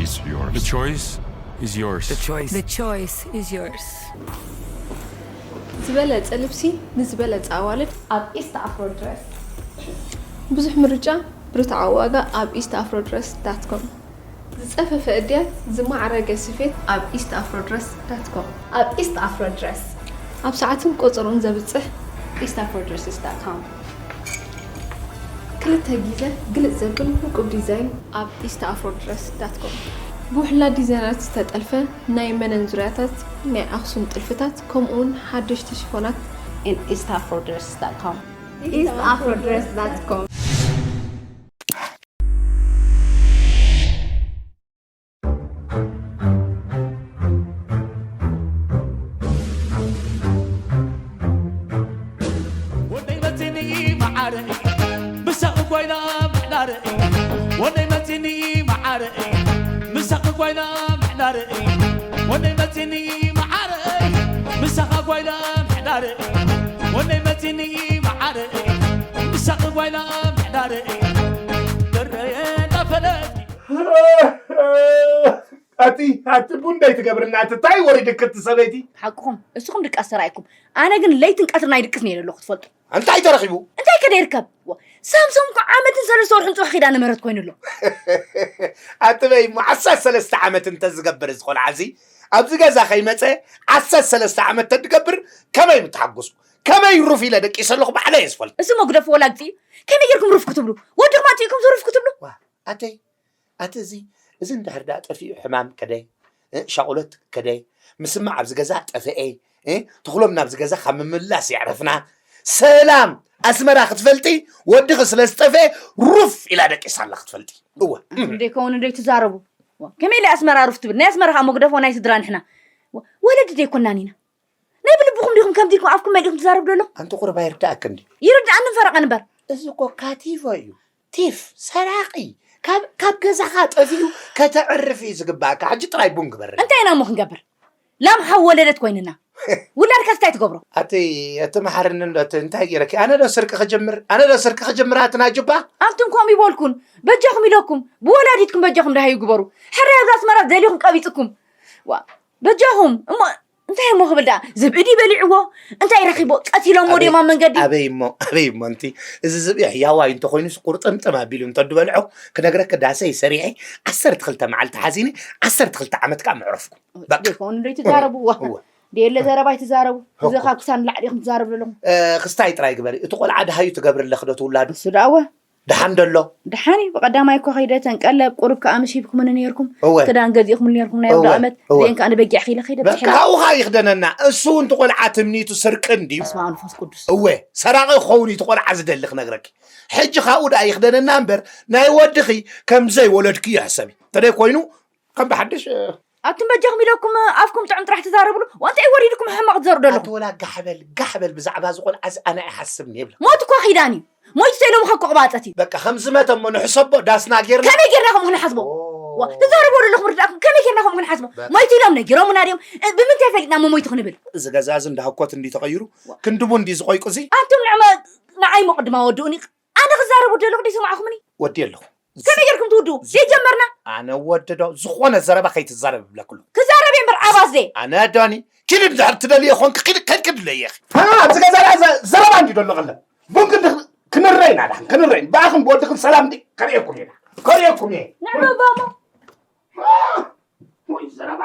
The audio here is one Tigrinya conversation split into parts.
The choice is yours. The choice. The choice is yours. ዝበለጸ ልብሲ ንዝበለጸ ኣዋልድ ኣብ ኢስት ኣፍሮ ድረስ። ብዙሕ ምርጫ፣ ብርቱዓዊ ዋጋ ኣብ ኢስት ኣፍሮ ድረስ ዳት ኮም። ዝጸፈፈ እድያት፣ ዝማዕረገ ስፌት ኣብ ኢስት ኣፍሮ ድረስ ዳት ኮም። ኣብ ኢስት ኣፍሮ ድረስ ኣብ ሰዓትን ቁጽሩን ዘብጽሕ ኢስት ኣፍሮ ድረስስ ዳት ኮም። ክልተ ግዜ ግልጽ ዘብል ውቁብ ዲዛይን ኣብ ኢስት ኣፍሮ ድረስ ዳት ኮም። ብውሕላት ዲዛይናት ዝተጠልፈ ናይ መነን ዙርያታት፣ ናይ ኣኽሱም ጥልፍታት፣ ከምኡውን ሓደሽቲ ሽፎናት in east afro dress dot com። eastafrodress.com። ወደይ መፂኒ መዓረይ ምሳኺ ኮይና ምሕዳረይ ወደይ መፂኒ መዓረይ ምሳኺ ኮይና ምሕዳረይ ወደይ መፂኒ መዓረይ ምሳኻ ኮይና ምሕዳረይ ወደይ መፂኒ መዓረይ ምሳኺ ኮይና ምሕዳረይ ደረየ እንዳፈለጥኪ ኣቲ ኣቲ ቡን ደይ ትገብርና ኣቲ ታይ ወሪድክ እቲ ሰበይቲ ሓቅኹም እስኹም ድቃስ ተራእይኩም ኣነ ግን ለይትን ቀትርን ኣይድቅስ ነይረ ኣለኹ ትፈልጡ እንታይ ተረኺቡ እንታይ ከደ ይርከብ ሳምሶም እኮ ዓመትን ሰለስተ ወርሕን ፅሑሕ ኪዳነ ምህረት ኮይኑ ኣሎ ኣቲ በይ እሞ ዓሰርተ ሰለስተ ዓመት እንተዝገብር እዚ ቆልዓ እዚ ኣብዚ ገዛ ከይመፀ ዓሰርተ ሰለስተ ዓመት ተድገብር ከመይ ምተሓጎስኩ ከመይ ሩፍ ኢለ ደቂሰ ኣለኹ ባዕለ እየ ዝፈልጥ እሱ መጉደፍ ወላግፂ እዩ ከመይ ጌርኩም ሩፍ ክትብሉ ወድኹም ኣፅኢኩም ሩፍ ክትብሉ ኣተይ ኣቲ እዚ እዚ እንድሕር ዳ ጠፊኡ ሕማም ከደ እ፣ ሻቑሎት ከደ ምስማዕ ኣብዚ ገዛ ጠፍኤ እ፣ ትኽሎም ናብዚ ገዛ ካብ ምምላስ የዕረፍና ሰላም ኣስመራ ክትፈልጢ ወድኺ ስለ ዝጠፍኤ ሩፍ ኢላ ደቂሳ ኣላ ክትፈልጢ እወ ደይከውን ደይ ትዛረቡ ከመይ ኢለ ኣስመራ ሩፍ ትብል ናይ ኣስመራ ከዓ መጉደፎ ናይ ስድራ ንሕና ወለዲ ደይኮናን ኢና ናይ ብልብኹም ዲኹም ከምዚ ኢልኩም ኣፍኩም መሊእኩም ትዛረቡ ደለኹም ኣንቲ ቁርባ ይርዳእክ እንዲ ይርዳእኒ ፈረቐ ንበር እዚ እኮ ካቲፎ እዩ ቲፍ ሰራቂ ካብ ካብ ገዛኻ ጠፊኡ ከተዕርፍ እዩ ዝግባእካ ሕጂ ጥራይ ቡን ግበርኒ እንታይ ኢና እሞ ክንገብር ላም ሓው ወለደት ኮይንና ውላድካ እንታይ ትገብሮ ኣቲ እቲ መሓርኒ እንዶ እቲ እንታይ ገይረኪ ኣነ ዶ ስርቂ ክጅምር ኣነ ዶ ስርቂ ክጅምር ኣቲ ናጁባ ኣንቱም ከምኡ ይበልኩን በጃኹም ኢለኩም ብወላዲትኩም በጃኹም ደሃዩ ግበሩ ሕራይ ኣብዚ ኣስመራ ደሊኹም ቀቢፅኩም ዋ በጃኹም እሞ እንታይ እሞ ክብል ደኣ ዝብኢ ድዩ በሊዕዎ እንታይ ረኺቦ ቀቲሎሞ ድዮም ኣብ መንገዲ ኣበይ እሞ ኣበይ እሞ እንቲ እዚ ዝብኢ ሕያዋይ እንተኮይኑስ ቁርጥምጥም ኣቢሉ እንተድበልዖ ክነግረኪ ዳሰይ ሰሪሐ ዓሰርተ ክልተ መዓልቲ ሓዚነ ዓሰርተ ክልተ ዓመት ከዓ ምዕረፍኩ በቃ ዘይኮኑ ዶ ይትዛረቡ ዋ እወ። ደየለ ዘረባ ይትዛረቡ እዚ ካብ ክሳን ላዕሊ ኢኹም ትዛረቡ ዘለኹም እ፣ ክስታይ ጥራይ ግበሪ እቲ ቆልዓ ድሃዩ ትገብርለክ ዶ ትውላዱ እሱ ደኣ እወ ደሓን ደሎ ደሓን እዩ ብቐዳማይ እኮ ከይደ ተንቀለብ ቁሩብ ከኣ ምሽ ሂብኩምኒ ነይርኩም እወ። ክዳን ገዚእኹምኒ ነይርኩም ናይ ኣውደ እወ፣ ዓመት እወ። ዚአን ከኣ ንበጊዕ ኺለ ከይደ በቃ ብትሕላ ካብኡ ኸኣ ይኽደነና እሱ እንተ ቆልዓ ትምኒቱ ስርቂ እንድዩ በስመ ኣብ መንፈስ ቅዱስ እወ ሰራቒ ክኸውን እዩ እቲ ቆልዓ ዝደሊ ክነግረኪ ሕጂ ካብኡ ደኣ ይኽደነና እምበር ናይ ወድኺ ከም ዘይወለድክዮ ሕሰቢ እንተደይ ኮይኑ ከም ብሓድሽ ኣቱም በጃኹም ኢለኩም ኣፍኩም ጥዑም ጥራሕ ትዛረብሉ ዋንታይ ወሪድኩም ሕማቕ ትዘሩ ደለኹም ኣቲ ወላ ጋሕበል ጋሕበል ብዛዕባ እዚ ቆልዓ እዚ ኣነ ኣይሓስብን የብላ ሞት እኮ ኺዳን እዩ ሞይቱ ተይሎምኻ እኮ ቅባፀት እዩ በቃ ከም ዝመተ እሞ ንሕሰቦ ዳስና ጌርና ከመይ ጌርና ከምኡ ክንሓስቦ ዋ ትዛረቦ ደለኹም ርዳእኩም ከመይ ጌርና ከምኡ ክንሓስቦ ሞይቱ ኢሎም ነጊሮምና ድዮም እ፣ ብምንታይ ፈሊጥና እሞ ሞይቱ ክንብል እዚ ገዛ እዚ እንዳ ህኮት እንዲ ተቐይሩ ክንድቡ እንዲ ዝቆይቁ እዚ ኣንቱም ንዕመ ንዓይ ሞ ቅድማ ወድኡኒ ኣነ ክዛረቡ ደለኹ ደይሰማዕኹምኒ ወዲ ኣለኹ ከመይ ጌርኩም ትውድኡ ዘይጀመርና ኣነ ወዲ ዶ ዝኾነ ዘረባ ከይትዛረብ ይብለክሉ ክዛረብ እየ እምበር ዓባስ ዘየ ኣነ ዶኒ ኪድ እንድሕር ትደልዮ ኾንክ ኪድ ከልክድለ እየ ኣብዚ ገዛ ደኣ ዘ- ዘረባ እንዲ ደሎ ቀለ ቡን ክንዲ ክንረይ ኢና ዳሕን ክንረይ ብኣኽን ብወድኽን ሰላም እንዲ ከርእየኩም እየ ከርእየኩም እየ ንዕበባሞ ወይ ዘረባ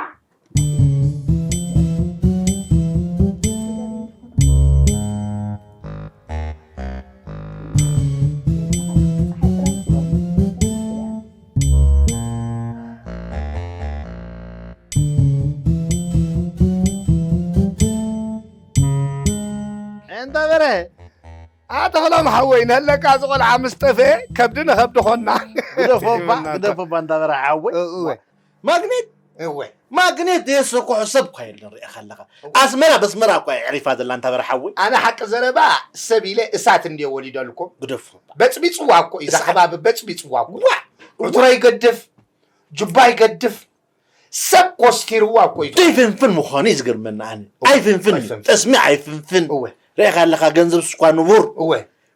እንዳ በረ ኣተኽሎም ሓወይ ነለካ ዝቆልዓ ምስ ጠፍኤ ከብዲ ንኸብዲ ኾና ግደፎባ ግደፎባ እንዳ በረ ሓወይ እወ ማግኔት እወ ማግኔት ደየሰኩሑ ሰብ እኳ የለን ሪኢኻ ኣለኻ ኣስመራ በስመራ እኳ የዕሪፋ ዘላ እንታ በረ ሓወይ ኣነ ሓቂ ዘረባ ሰብ ኢለ እሳት እንድየ ወሊደልኩም ግደፎባ በፅቢፅዋ እኮ እዩ እዛ ከባቢ በፅቢፅዋ እኮ ዕትሮ ይገድፍ ጁባ ይገድፍ ሰብ ኮስቲርዋ እኮ እዩ ዘይፍንፍን ምዃኑ እዩ ዝገርመና ኣነ ኣይፍንፍን እዩ ጠስሚ ኣይፍንፍን እወ ርኢኻ ኣለኻ ገንዘብ ስኳ ንቡር እወ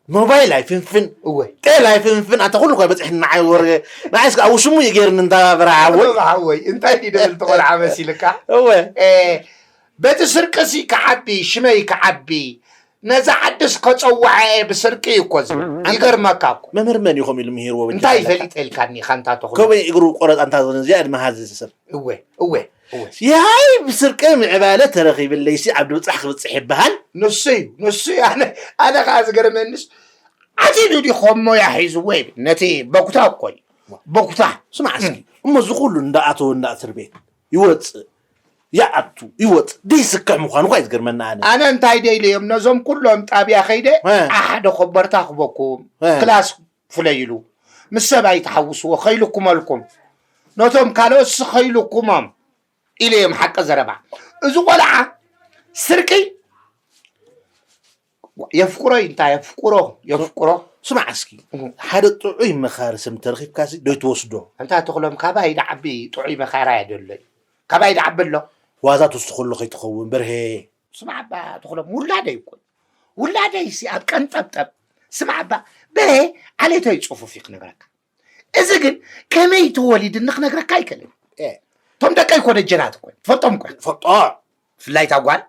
ሞባይል ኣይፍንፍን፣ እወ ጤል ኣይፍንፍን። ኣንታ ኩሉ እኳ በፅሕኒ ንዓይ ወረ ንዓይ እስከ ኣብ ሽሙ እዩ ገይርኒ እንዳ በረሃ ሓወይ። እወ ሓወይ እንታይ ድዩ ደብል ተቆልዓ መሲልካ እወ እ፣ በቲ ስርቅሲ ክዓቢ ሽመይ ክዓቢ ነዛ ዓድስ ከፀውዐ እየ ብስርቂ እዩ እኮ ዝብል ይገርመካ እኮ መምህር መን እዩ ከምኡ ኢሉ ምሂርዎ በጃ እንታይ ኣለካ? ፈሊጠ ኢልካኒ ኢኻ እንታ ተኽሎ ከመይ እግሩ ቆረጣ እንታ ዝኾነ እዚኣ ድማ ሃዚ ሰብ እወ እወ እወ ያይ ብስርቂ ምዕባለ ተረኺብለይሲ ኣብ ድብፃሕ ክብፅሕ ይበሃል። ንሱ እዩ ንሱ እዩ ኣነ ኣነ ከዓ ዝገርመንስ ዓፂዱ ዲ ከሞ ያሒዝዎ ይብል ነቲ በኩታ እኮ እዩ በኩታ ስማዕ እስኪ እሞ እዚ ኩሉ እንዳኣተወ እንዳ እስር ቤት ይወፅእ ይኣቱ ይወፅእ ደይስክሕ ምዃኑ እኳ እዩ ዝገርመና ኣነ። ኣነ እንታይ ደይለዮም ነዞም ኩሎም ጣብያ ከይደ እ። ኣሓደ ኮበርታ ክበኩም እ። ክላስ ፍለይሉ ምስ ሰብ ኣይትሓውስዎ ከይልኩመልኩም ነቶም ካልኦት ሲ ከይልኩሞም ኢለዮም ሓቂ ዘረባ እዚ ቆልዓ ስርቂ የፍቅሮ እዩ እንታይ የፍቅሮ የፍቅሮ ስማዕ እስኪ ሓደ ጥዑይ መኻሪ ሰብ እንተረኺብካሲ ዶ ትወስዶ? እንታይ ተኽሎም ካባይ ድዓቢ ጥዑይ መኻራ የደሎ እዩ ካባይ ድዓቢ ኣሎ ዋዛ ትወስዶ ከሎ ከይትኸውን በርሄ። ስማዕ ባ ተኽሎም ውላደይ እኮ እዩ። ውላደይ ሲ ኣብ ቀንጠብጠብ ስማዕ ባ በርሄ ዓሌተይ ፅፉፍ እዩ ክነግረካ እዚ ግን ከመይ ተወሊድኒ ክነግረካ ኣይክእልን እ። እቶም ደቀይ እኮ ደጀናት እኮ ትፈልጦም እኮ ፈልጦ ፍላይ ታጓል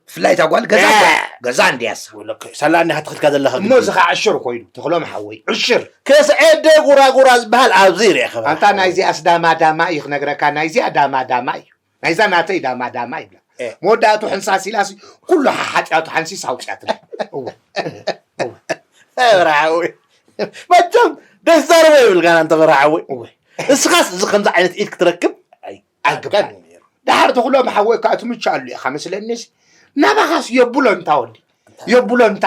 ፍላይ ታጓል ገዛ እ። እኮ ገዛ እንድያስ ወለከ ሰላ እንዲኻ ትኸድካ ዘለኻ እሞ እዚ ከዓ ዕሽር ኮይኑ ተኽሎም ሓወይ ዕሽር ከስዐደ ጉራጉራ ዝበሃል ኣብዚ ይርኤ ከበ ኣንታ ናይዚኣስ ዳማ ዳማ እዩ ክነግረካ ናይዚኣ ዳማ ዳማ እዩ ናይዛ ናተይ ዳማ ዳማ ይብላ እ። መወዳእቱ ሕንሳስ ኢላሲ ኩሉ ሓጢኣቱ ሓንሲስ ኣውፅያትና እወ በረሓዊ መቸም ደስ ዛረበ ይብል ጋና እንተ በረሓዊ እወ እስኻስ እዚ ከምዚ ዓይነት ኢድ ክትረክብ ኣይግባን። ዳሓር ተኽሎም ሓወይ ከዓ ትምቻ ኣሉ ኢኻ መስለኒስ ናባኻስ የብሎ እንታ ወዲ የብሎ እንታ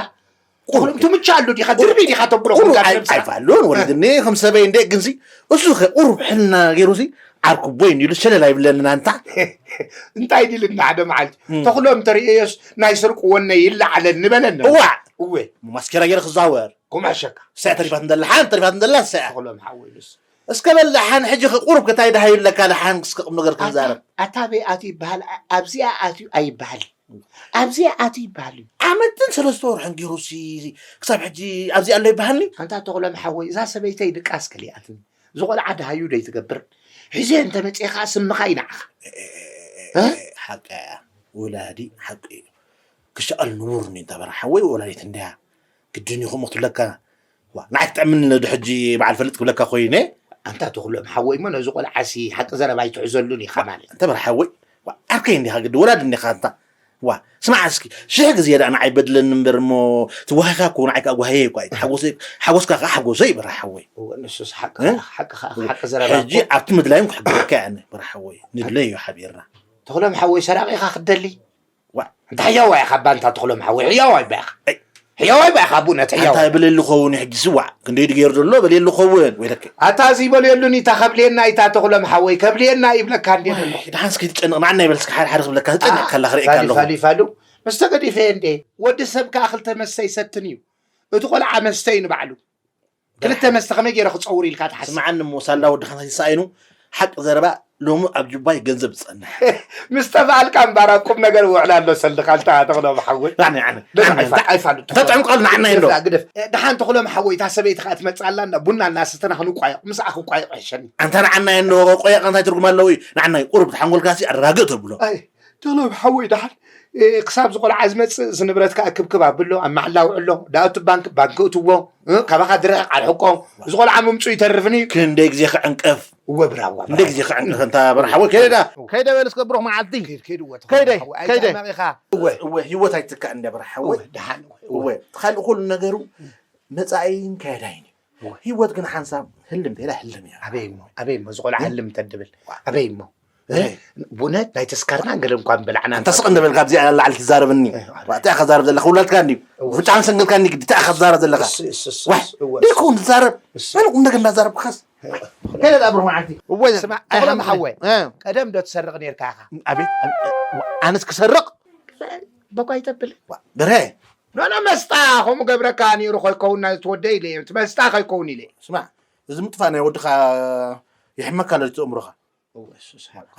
ተኽሎም ትምቻ ኣሉ ዲኻ ድርቢ ዲኻ ተብሎ ቁሩብ ኩልካ ኣይ- ነብስኻ ኣይፋሉን ወለድኒ ከም ሰበይ እንደ ግንሲ እሱ ከ ቁሩብ ሕልና ገይሩሲ ዓርኩቦይ እንዲሉ ሸለል ኣይብለንን ኣንታ እንታይ ድልና ሓደ መዓልቲ ተኽሎም ተርእየስ ናይ ስርቂ ወነ ይለዓለን ንበለና እዋዕ እወ ማስኬራ ገይረ ክዛወር ኩምሕሸካ ሰያ ተሪፋት እንደላ ሓን ተሪፋት እንደላ ሰያ ተኽሎም ሓወይ ንስ እስከ በል ደሓን ሕጂ ቁሩብ ከታይ ደሃ ይብለካ ደሓን እስከ ቁም ነገር ክንዛረብ ኣታ በይ ኣትዩ ይበሃል ኣብዚኣ ኣትዩ ኣይበሃል ኣብዚኣ ኣትዩ ይበሃል እዩ ዓመትን ሰለስተ ወርሕን ገይሩ ሲ ክሳብ ሕጂ ኣብዚ ኣሎ ይበሃልኒ ኣንታ ተኽሎም ሓወይ እዛ ሰበይተይ ድቃስ ከሊኣትኒ እዚ ቆልዓ ደሃዩ ዶ ይትገብር ሒዘ እንተ መፅኻ ስምኻ ይንዓኻ ሓቂ እያ ወላዲ ሓቂ እዩ ክሻቐል ንቡር እንዲ እንታ በራ ሓወይ ወላዲት እንድያ ግድን እዩ ከምኡ ክትብለካ ዋ ንዓይ ክጥዕምኒ ነዱ ሕጂ በዓል ፈልጥ ክብለካ ኮይነ ኣንታ ተኽሎም ሓወይ እሞ ነዚ ቆልዓሲ ሓቂ ዘረባ ኣይትሕዘሉን ኢኻ ማለት እንተ በራ ሓወይ ዋ ዓርከይ እንዲኻ ግዲ ወላዲ እንዲኻ እንታ ዋ ስማዕ እስኪ ሽሕ ግዜ ደኣ ንዓይ በድለኒ እምበር እሞ ትዋሂኻ እኮ ንዓይ ከዓ ጓህየ እኳ እዩ ሓጎሰይ ሓጎስካ ከዓ ሓጎሰይ እዩ በራ ሓወይ እወ ንሱስ እ? ሓቂ ዘረባ ሕጂ ኣብቲ ምድላይም ክሕግዘካ እየ ኣነ በራ ሓወይ ንድለይ እዩ ሓቢርና ተኽሎም ሓወይ ሰራቒኻ ክትደሊ ዋ እንታ ሕያዋይ ኢኻ ባንታ ተኽሎም ሓወይ ሕያዋይ ባይኻ ሕያዋይ ባይኻ ኣቡነት ሕያዋይ እንታይ በለሉ ኸውን ሕጂ ስዋዕ ክንደይ ድገይሩ ዘሎ በለሉ ኸውን ወይለከ ኣታ እዚ በልየሉኒ እታ ከብልየና ኢታ ተኽሎም ሓወይ ከብልየና ይብለካ እንዴ ዘሎ ድሓን እስኪ ትጨንቕ ንዓና ይበልስካ ሓደ ሓደ ክብለካ ዝጨንቕ ከላ ክርእየካ ኣለኹ ፋሊፋሉ ምስ ተገዲፈ እንዴ ወዲ ሰብ ከዓ ክልተ መስተ ይሰትን እዩ እቲ ቆልዓ መስተ እዩ ንባዕሉ ክልተ መስተ ከመይ ገይረ ክፀውር ኢልካ ትሓስብ ስምዓኒ እሞ ሳላ ወድኻ ተሳኢኑ ሓቂ ዘረባ ሎሚ ኣብ ጁባይ ገንዘብ ዝፀንሕ ምስ ጠፋኣልካ እምባር ኣብ ቁም ነገር ውዕላ ኣሎ ሰልድካ እንታ ተኽሎም ሓወይ ራኒ ዓነ ኣይፋሉ ተጨንቋል ንዓና የሎ ግደፍ ደሓን ተኽሎም ሓወይ እታ ሰበይቲ ከዓ ትመፅእ ኣላ እንዳ ቡና እናሰተና ክንቋየቕ ምስኣ ክንቋየቕ ይሕሸኒ ኣንታ ንዓና የሎ ቆየቕ እንታይ ትርጉም ኣለዎ እዩ ንዓና እዩ ቁሩብ ተሓንጎልካሲ ኣረጋግእ ተብሎ ኣይ ተኽሎም ሓወይ ደሓን ክሳብ ዝቆልዓ ዝመፅእ ዝንብረት ከዓ ክብክብ ኣብሎ ኣብ ማዕላ ውዕሎ ዳኣቱ ባንክ ባንክ እትዎ ካባኻ ድርሕቕ ኣርሕቆ ዝቆልዓ ምምፁ ይተርፍኒ ክንደይ ግዜ ክዕንቀፍ ወብራዋ እንደ ግዜ ክዕንቀፍ እንታ በርሓወ ከይደ ዳ ከይደ በል እስከ ብሩኽ መዓልቲ ከይድዎ ከይደ ከይደ መቂኻ እወ ህይወት ኣይትካእ እንደ በርሓወ ደሓን እወ ካልእ ኩሉ ነገሩ መጻኢን ከያዳይን እዩ ህይወት ግን ሓንሳብ ህልም ተላ ህልም እያ ኣበይ እሞ ኣበይ እሞ ዝቆልዓ ህልም ተድብል ኣበይ እሞ ብእውነት ናይ ተስካርና ገለ እንኳን በላዕና እንተ ስቕ እንደበልካ ኣብዚኣ ላዕሊ ትዛረብኒ እቲኣ ከዛረብ ዘለካ ውላድካ እንድዩ ፍጫን ሰንገልካ እንዲ ግዲ እቲኣ ከዛረብ ዘለካ ዋይ ደይኮን ትዛረብ መን ቁም ነገር እንዳዛረብካስ ከለ ኣብሩ መዓልቲ እወ ስማ ተኽሎም ሓወ ቀደም ዶ ትሰርቕ ነርካ ኢኻ ኣቤት ኣነስ ክሰርቕ በቋ ይጠብል ብረ ኖኖ መስጣ ከምኡ ገብረካ ነይሩ ከይከውን ናይ ትወደ ኢለ እቲ መስጣ ከይከውን ኢለ ስማ እዚ ምጥፋ ናይ ወድኻ ይሕመካ ለልቲ እምሮኻ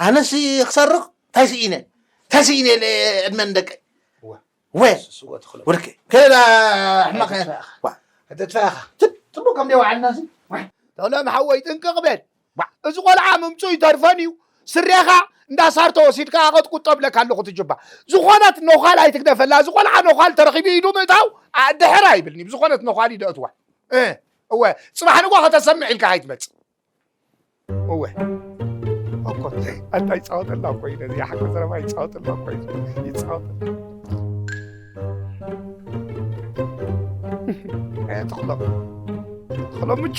ኣነሲ ክሰርቕ እንታይ ስኢነ እንታይ ስኢነ ኢለ ዕድመ ንደቀይ ወ-፣ ስስጎ ተኽሎ። ወልከ። ከላ ሕማኸ። ኣይተጥፋእኻ። ዋ። ኣይተጥፋእኻ። ትብ-፣ ትቡ ከም ደይ ወዓልና እዚ። ዋ። ተኽሎም ሓወይ ጥንቅቕ በል። ዋ። እዚ ቆልዓ ምምፁ ይተርፈን እዩ። ስሬኻ እንዳ ሳርቶ ወሲድካ ኣቐጥቁጦ ብለካ ኣለኹ ትጅባ። ዝኾነት ነዃል ኣይትግደፈላ። እዚ ቆልዓ ነዃል ተረኺቡ ኢዱ ምእታው፣ ኣ-፣ ድሕር ኣይብልኒ። ብዝኾነት ነዃል ኢዱ ኣእትዋ። እ፣ እወ፣ ጽባሕ ንግሆ ከተሰምዕ ኢልካ ኣይትመጽእ። እወ። እኮ፣ ኣንታ ይጻወተላ እኮ እዩ ነዚ ሓቂ ዘረባ ይጻወተላ እኮ እዩ። ይጻወተላ። እ፣ ተኽሎ። ተኽሎ ምቹ።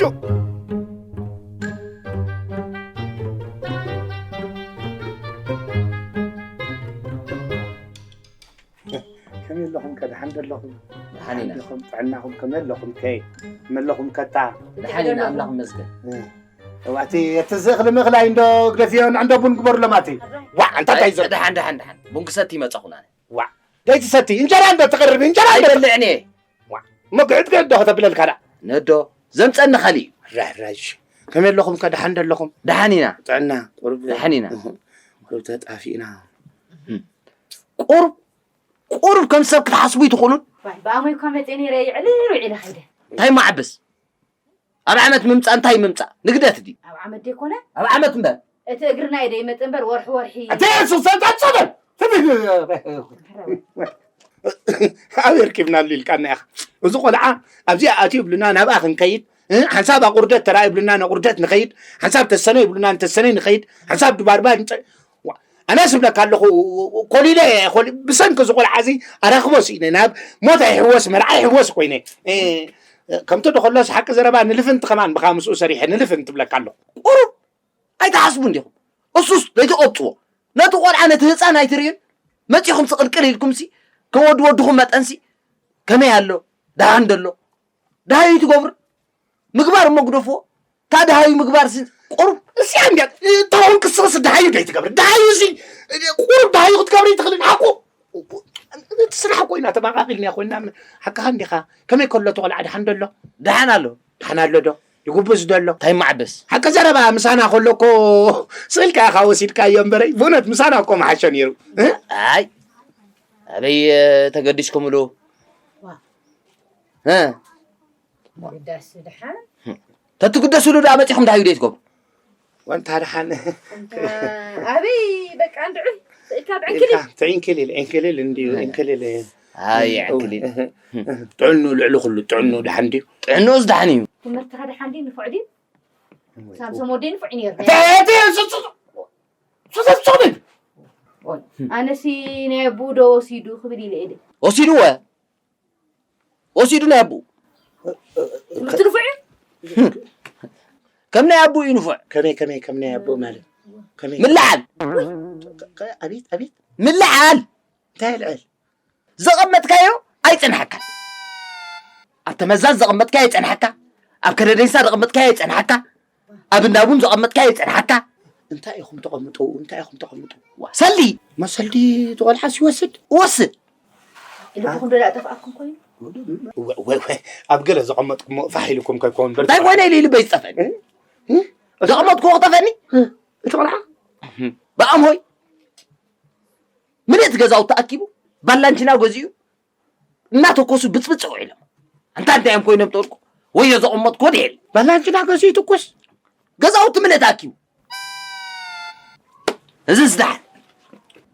ከመይ ኣለኹም ከ? ደሓን ዶ ኣለኹም? ደሓን ኢና። ደሓን ዲኹም? ጥዕናኹም ከመይ ኣለኹም ከ? ከመይ ኣለኹም ከታ? ደሓን ኢና፣ ኣምላኽ ይመስገን። እ። እዋ፣ እቲ፣ እቲ ዝእኽሊ ምእኽላይ እንዶ ግደፍዮ፣ ንዕንዶ ቡን ግበሩሎም ኣቲ። ዋዕ፣ እንታይ እንታይ ዘሎ? ደሓን፣ ደሓን፣ ደሓን። ቡን ክሰቲ ይመጻኹ ኣነ። ዋዕ፣ ደይትሰቲ፣ እንጀራ እንዶ ትቕርብ፣ እንጀራ እንዶ ኣይበልዕን እየ። ዋዕ፣ እሞ ግዕት ግዕት ዶ ከተብለልካ ደኣ? ነዶ፣ ዘምጸኒ ኻሊእ እዩ። ራራሽ። ከመይ ኣለኹም ከ? ደሓን ዶ ኣለኹም? ደሓን ኢና። ጥዕና፣ ቁሩብ ደሓን ኢና። እህ፣ ቁሩብ ተጣፊእና። እም። ቁሩብ፣ ቁሩብ ከም ሰብ ክትሓስቡ ይትኽእሉን? ዋይ፣ ብኣሞይ እኳ መጽየ ነይረ፣ ይዕልል ውዒለ ኸይደ። እንታይ ማዕብስ? ኣብ ዓመት ምምጻእ እንታይ ምምጻእ? ንግደት ድዩ? ኣብ ዓመት ደይኮነ? ኣብ ዓመት እምበር። እቲ እግርና እዩ ደይመጽእ እምበር ወርሒ ወርሒ። እቲ የሱስ ተጻጸበ። ኣበይ ርኪብናሉ ኢልካና ኢኻ። እዚ ቆልዓ ኣብዚኣ ኣትዩ ይብሉና ናብኣ ክንከይድ፣ እ፣ ሓንሳብ ኣቑርደት ተራእዩ ይብሉና ነቑርደት ንኸይድ፣ ሓንሳብ ተሰነይ ይብሉና ንተሰነይ ንኸይድ፣ ሓንሳብ ድባርባር ንጸ-፣ ዋ፣ ኣነስ እብለካ ኣለኹ፣ ኮሊለ እየ፣ ኮሊ-፣ ብሰንኪ እዚ ቆልዓ እዚ ኣራኽቦ ስኢነ፣ ናብ ሞት ኣይሕወስ፣ መርዓ ኣይሕወስ ኮይነ። እ፣ ከምቲ ዶ ከሎስ ሓቂ ዘረባ ንልፍንቲ ከማን ብኻ ምስኡ ሰሪሐ ንልፍንቲ እብለካ ኣለኹ። ቁሩብ ኣይትሓስቡን ዲኹም? እሱስ ለይትቐብጽዎ። ነቲ ቆልዓ ነቲ ህጻን ኣይትርእዩን? መጺኹም ስቕልቅል ኢልኩምሲ ከም ወዲ ወድኹም መጠንሲ ከመይ ኣሎ? ደሃን ደሎ? ደሃዩ ትገብሩ? ምግባር እሞ ግደፍዎ። እታ ደሃዩ ምግባርሲ ቁሩብ እዚኣ እንድያ፣ እታ ውን ክስቕስ ደሃዩ ዶ ኣይትገብር? ደሃዩ እዚ ቁሩብ ደሃዩ ክትገብር ይትኽእልን ሓቁ? እቲ ስራሕ እኮ ኢና ተመቓቒልና ኮይና፣ ሓቅኻ እንዲኻ። ከመይ ከሎ እቲ ቆልዓ ደሓን ዶ ኣሎ? ደሓን ኣሎ። ደሓን ኣሎ ዶ? ይጉብዝ ዶ ኣሎ? እንታይ ማዕበስ? ሓቂ ዘረባ ምሳና ከሎ እኮ ስቕ ኢልካ ኢኻ ወሲድካዮ እምበረይ፣ ብእውነት ምሳና እኮ ምሓሸ ነይሩ። እ? ኣይ፣ ኣበይ፣ እ፣ ተገዲስኩምሉ? ዋ። እ? ግዳስ ደሓን? ተትግደስሉ ደኣ መጺኹም እንታይ እዩ ደይ ትገብሩ? ወንታ ደሓን። እንታ ኣበይ በቃ እንድዒ ስእልካ ብዕንክሊል። ኢልካ ትዕንክሊል፣ ዕንክሊል እንድዩ፣ እ። ዕንክሊል። ኣይ፣ ዕንክሊል። ጥዕኑ ልዕሊ ኩሉ፣ ጥዕኑ ደሓን ድዩ? ጥዕኑኡስ ደሓን እዩ። ትምህርትኻ ደሓን ድዩ? ንፉዕ ድዩ? እወ። ሳምሶም ወደይ ንፉዕ እዩ ነይሩ። እቲ፣ እቲ፣ ሱ-፣ ሱ-፣ ሱ-፣ ሱ-፣ ሱ-፣ ኦይ፣ ኣነሲ ናይ ኣቡኡ ዶ ወሲዱ ክብል ኢለ እየ። ወሲድዎ? ወሲዱ ናይ ኣቡኡ። ትምህርቲ ንፉዕ እዩ? ከም ናይ ኣቡኡ እዩ ንፉዕ። ከመይ፣ ከመይ፣ ከም ናይ ኣቡኡ ማለት? ከመይ? ምልዓል። ከ-፣ ከ-፣ ኣቤት፣ ኣቤት። ምልዓል። እንታይ ልዕል? ዘቐመጥካዮ ኣይጸንሓካን። ኣብ ተመዛዝ ዘቐመጥካዮ ኣይጸንሓካ። ኣብ ከረደንሳ ዘቐመጥካዮ ኣይጸንሓካ። ኣብ እንዳቡን ዘቐመጥካዮ ኣይጸንሓካ። እንታይ ኢኹም ተቐምጡ? እንታይ ኢኹም ተቐምጡ? ዋ፣ ሰልዲ። መሰልዲ ተቖልሓስ ይወስድ? ወስድ። ልብኹም ዶ ዳኣ ጠፍኣኩም ኮይኑ? ወ-፣ ወ-፣ ወ-፣ ኣብ ገለ ዘቐመጥኩሞ ፋሕ ኢልኩም ከይኮን በል። እንታይ ኮይነ ኢሉ ኢሉ በይ ዝጠፍአኒ? እ? እ? ዘቐመጥኩዎ ክጠፍአኒ? እ? እቲ ቆልዓ? ብኣም ሆይ። ምልእቲ ገዛውቲ ተኣኪቡ፣ ባላንቺና ገዚኡ፣ እናተኮሱ ብጽብጽ ውዒሎም። ኣንታ እንታይ እዮም ኮይኖም ጠርቁ? ወዮ ዘቐመጥኩዎ ድየ? ባላንቺና ገዚኡ ትኩስ። ገዛውቲ ምልእቲ ኣኪቡ። እዚ ዝደሓን።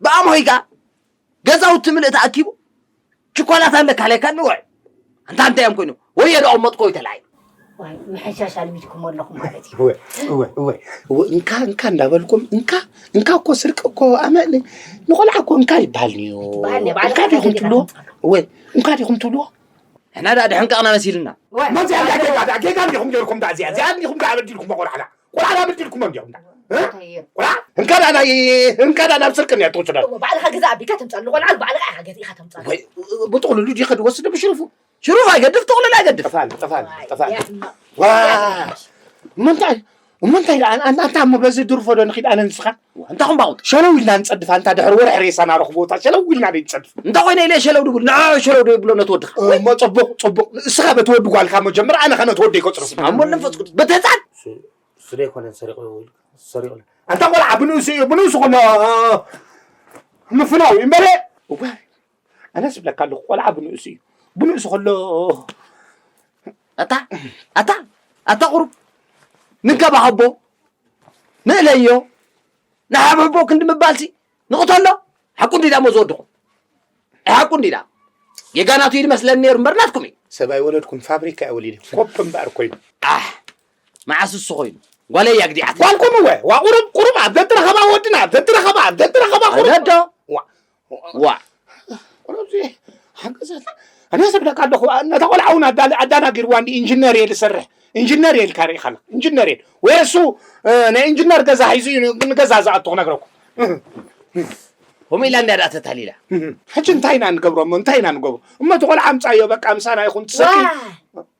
ብኣም ሆይ ከኣ ገዛውቲ ምልእቲ ኣኪቡ፣ ችኮላት ኣለካ ለካ ንውዕ። ኣንታ እንታይ እዮም ኮይኖም? ወዮ ዘቐመጥኩዎ ተላዒሉ። ዋይ፣ ምሕሻሽ ኣልሚድኩም ኣለኹም ማለት እዩ። እወ፣ እወ፣ እወ፣ እወ፣ እንካ፣ እንካ እንዳበልኩም፣ እንካ፣ እንካ እኮ ስርቂ እኮ ኣመ-፣ ን-፣ ንቆልዓ እኮ እንካ ይበሃል እዩ። ይበሃል፣ ንባዕልኻ እንካ ዲኹም ገዚእኻ ትብልዎ? ተምጽኣሉ። እወ፣ እንካ ዲኹም ትብልዎ? ንሕና ደኣ ድሕንቀቕና መሲሉና። እወ። መዚ ኣንታ ጌጋ፣ ጌጋ እንዲኹም ጌርኩም ደኣ እዚኣ፣ እዚኣ እንዲኹም ደኣ በዲልኩም ቆልዓና። ቆልዓና በዲልኩም እንዲኹም ደኣ። እ? እንታይ እዩ? ቆልዓ፣ እንካ ደኣ ናይ፣ እንካ ደኣ ናብ ስርቂ እንዲያ ትወስዳ። እወ፣ ባዕልኻ ገዛ ኣቢልካ ተምጽኣሉ፣ ቆልዓ ባዕልኻ ኢኻ ገዚእኻ ተምጽኣሉ። ወይ፣ ብጥቕልሉ ዲኸ ድወስድ ብሽርፉ? ሽሩፍ ኣይገድፍ፣ ጥቕልል ኣይገድፍ። ጠፋን፣ ጠፋን፣ ዋይ፣ ጠፋን። ያማ። ዋ! ያማ። እሞ እንታይ፣ እሞ እንታይ ደኣ፣ ኣን-፣ ኣን-፣ ኣንታ እሞ በዚ ድርፎ ዶ ንኺድ ኣነ ንስኻ? እንታይ ኹም ባቑጥ? ሸለው ኢልና ንጸድፍ፣ ኣንታ ድሕሪ ወርሒ ሬሳና ረኽቦ፣ እታ ሸለው ኢልና ዶ ንጸድፍ? እንታይ ኮይነ ኢለ ሸለው ድብል? ንዓ ሸለው ዶ ይብሎ ነቲ ወድኻ? እሞ ጽቡቕ፣ ጽቡቕ። እስኻ በቲ ወዲ ጓልካ እሞ ጀምር፣ ኣነ ኸ ነቲ ወደይ ከጽርፍ። ስማ እሞ መንፈስ ቅዱስ፣ በቲ ህጻን? ስ-፣ ስለ ኣይኮነን ሰሪቑ፣ ሰሪቑ። ኣንታ ቆልዓ ብንእሱ እዩ፣ ብንእሱ ከሎ ምፍናው እዩ እምበረ። እዋይ። ኣነ ስብለካ ኣለኹ፣ ቆልዓ ብንእሱ እዩ። ብንእሱ ከሎ ኣታ ኣታ ኣታ ቁሩብ ንንከባኸቦ፣ ንእለዮ፣ ንሓብሕቦ ክንዲ ምባልሲ ንቕተሎ። ሓቁ እንዲዳ እሞ ዝወድኹም፣ ሓቁ እንዲዳ። ጌጋ ናቱ እዩ ዝመስለኒ ነይሩ እምበር ናትኩም እዩ። ሰብ ኣይወለድኩን፣ ፋብሪካ እየ ወሊደ። ኮፕ እምበኣር ኮይኑ። ኣሕ፣ መዓስ እሱ ኮይኑ? ጓለይ እያ ግዲዓት። ጓልኩም እወ፣ ዋ ቁሩብ ቁሩብ ኣብ ዘትረኸባ ወድና፣ ኣብ ዘትረኸባ፣ ኣብ ዘትረኸባ ቁሩብ። ወለዶ። ዋ። ዋ። ቁሩብ ዚ ሓገዛት። ኣነ ሰብለካ ኣለኹ፣ ነታ ቆልዓ እውን ኣዳ-፣ ኣዳናጊርዋ እንዲ ኢንጂነር እየ ዝሰርሕ። ኢንጂነር እየ ኢልካ ርኢኻላ። ኢንጂነር እየ። ወይ እሱ፣ እ፣ ናይ ኢንጂነር ገዛ ሒዙ እዩ ንገዛ ዝኣቱ ክነግረኩም። ከምኡ ኢላ እንድያ ደኣ ተታሊላ። ሕጂ እንታይ ኢና ንገብሮ እሞ፣ እንታይ ኢና ንገብሮ? እሞ እቲ ቆልዓ ኣምጻዮ፣ በቃ ምሳና ይኹን ትስርቂ። ዋይ።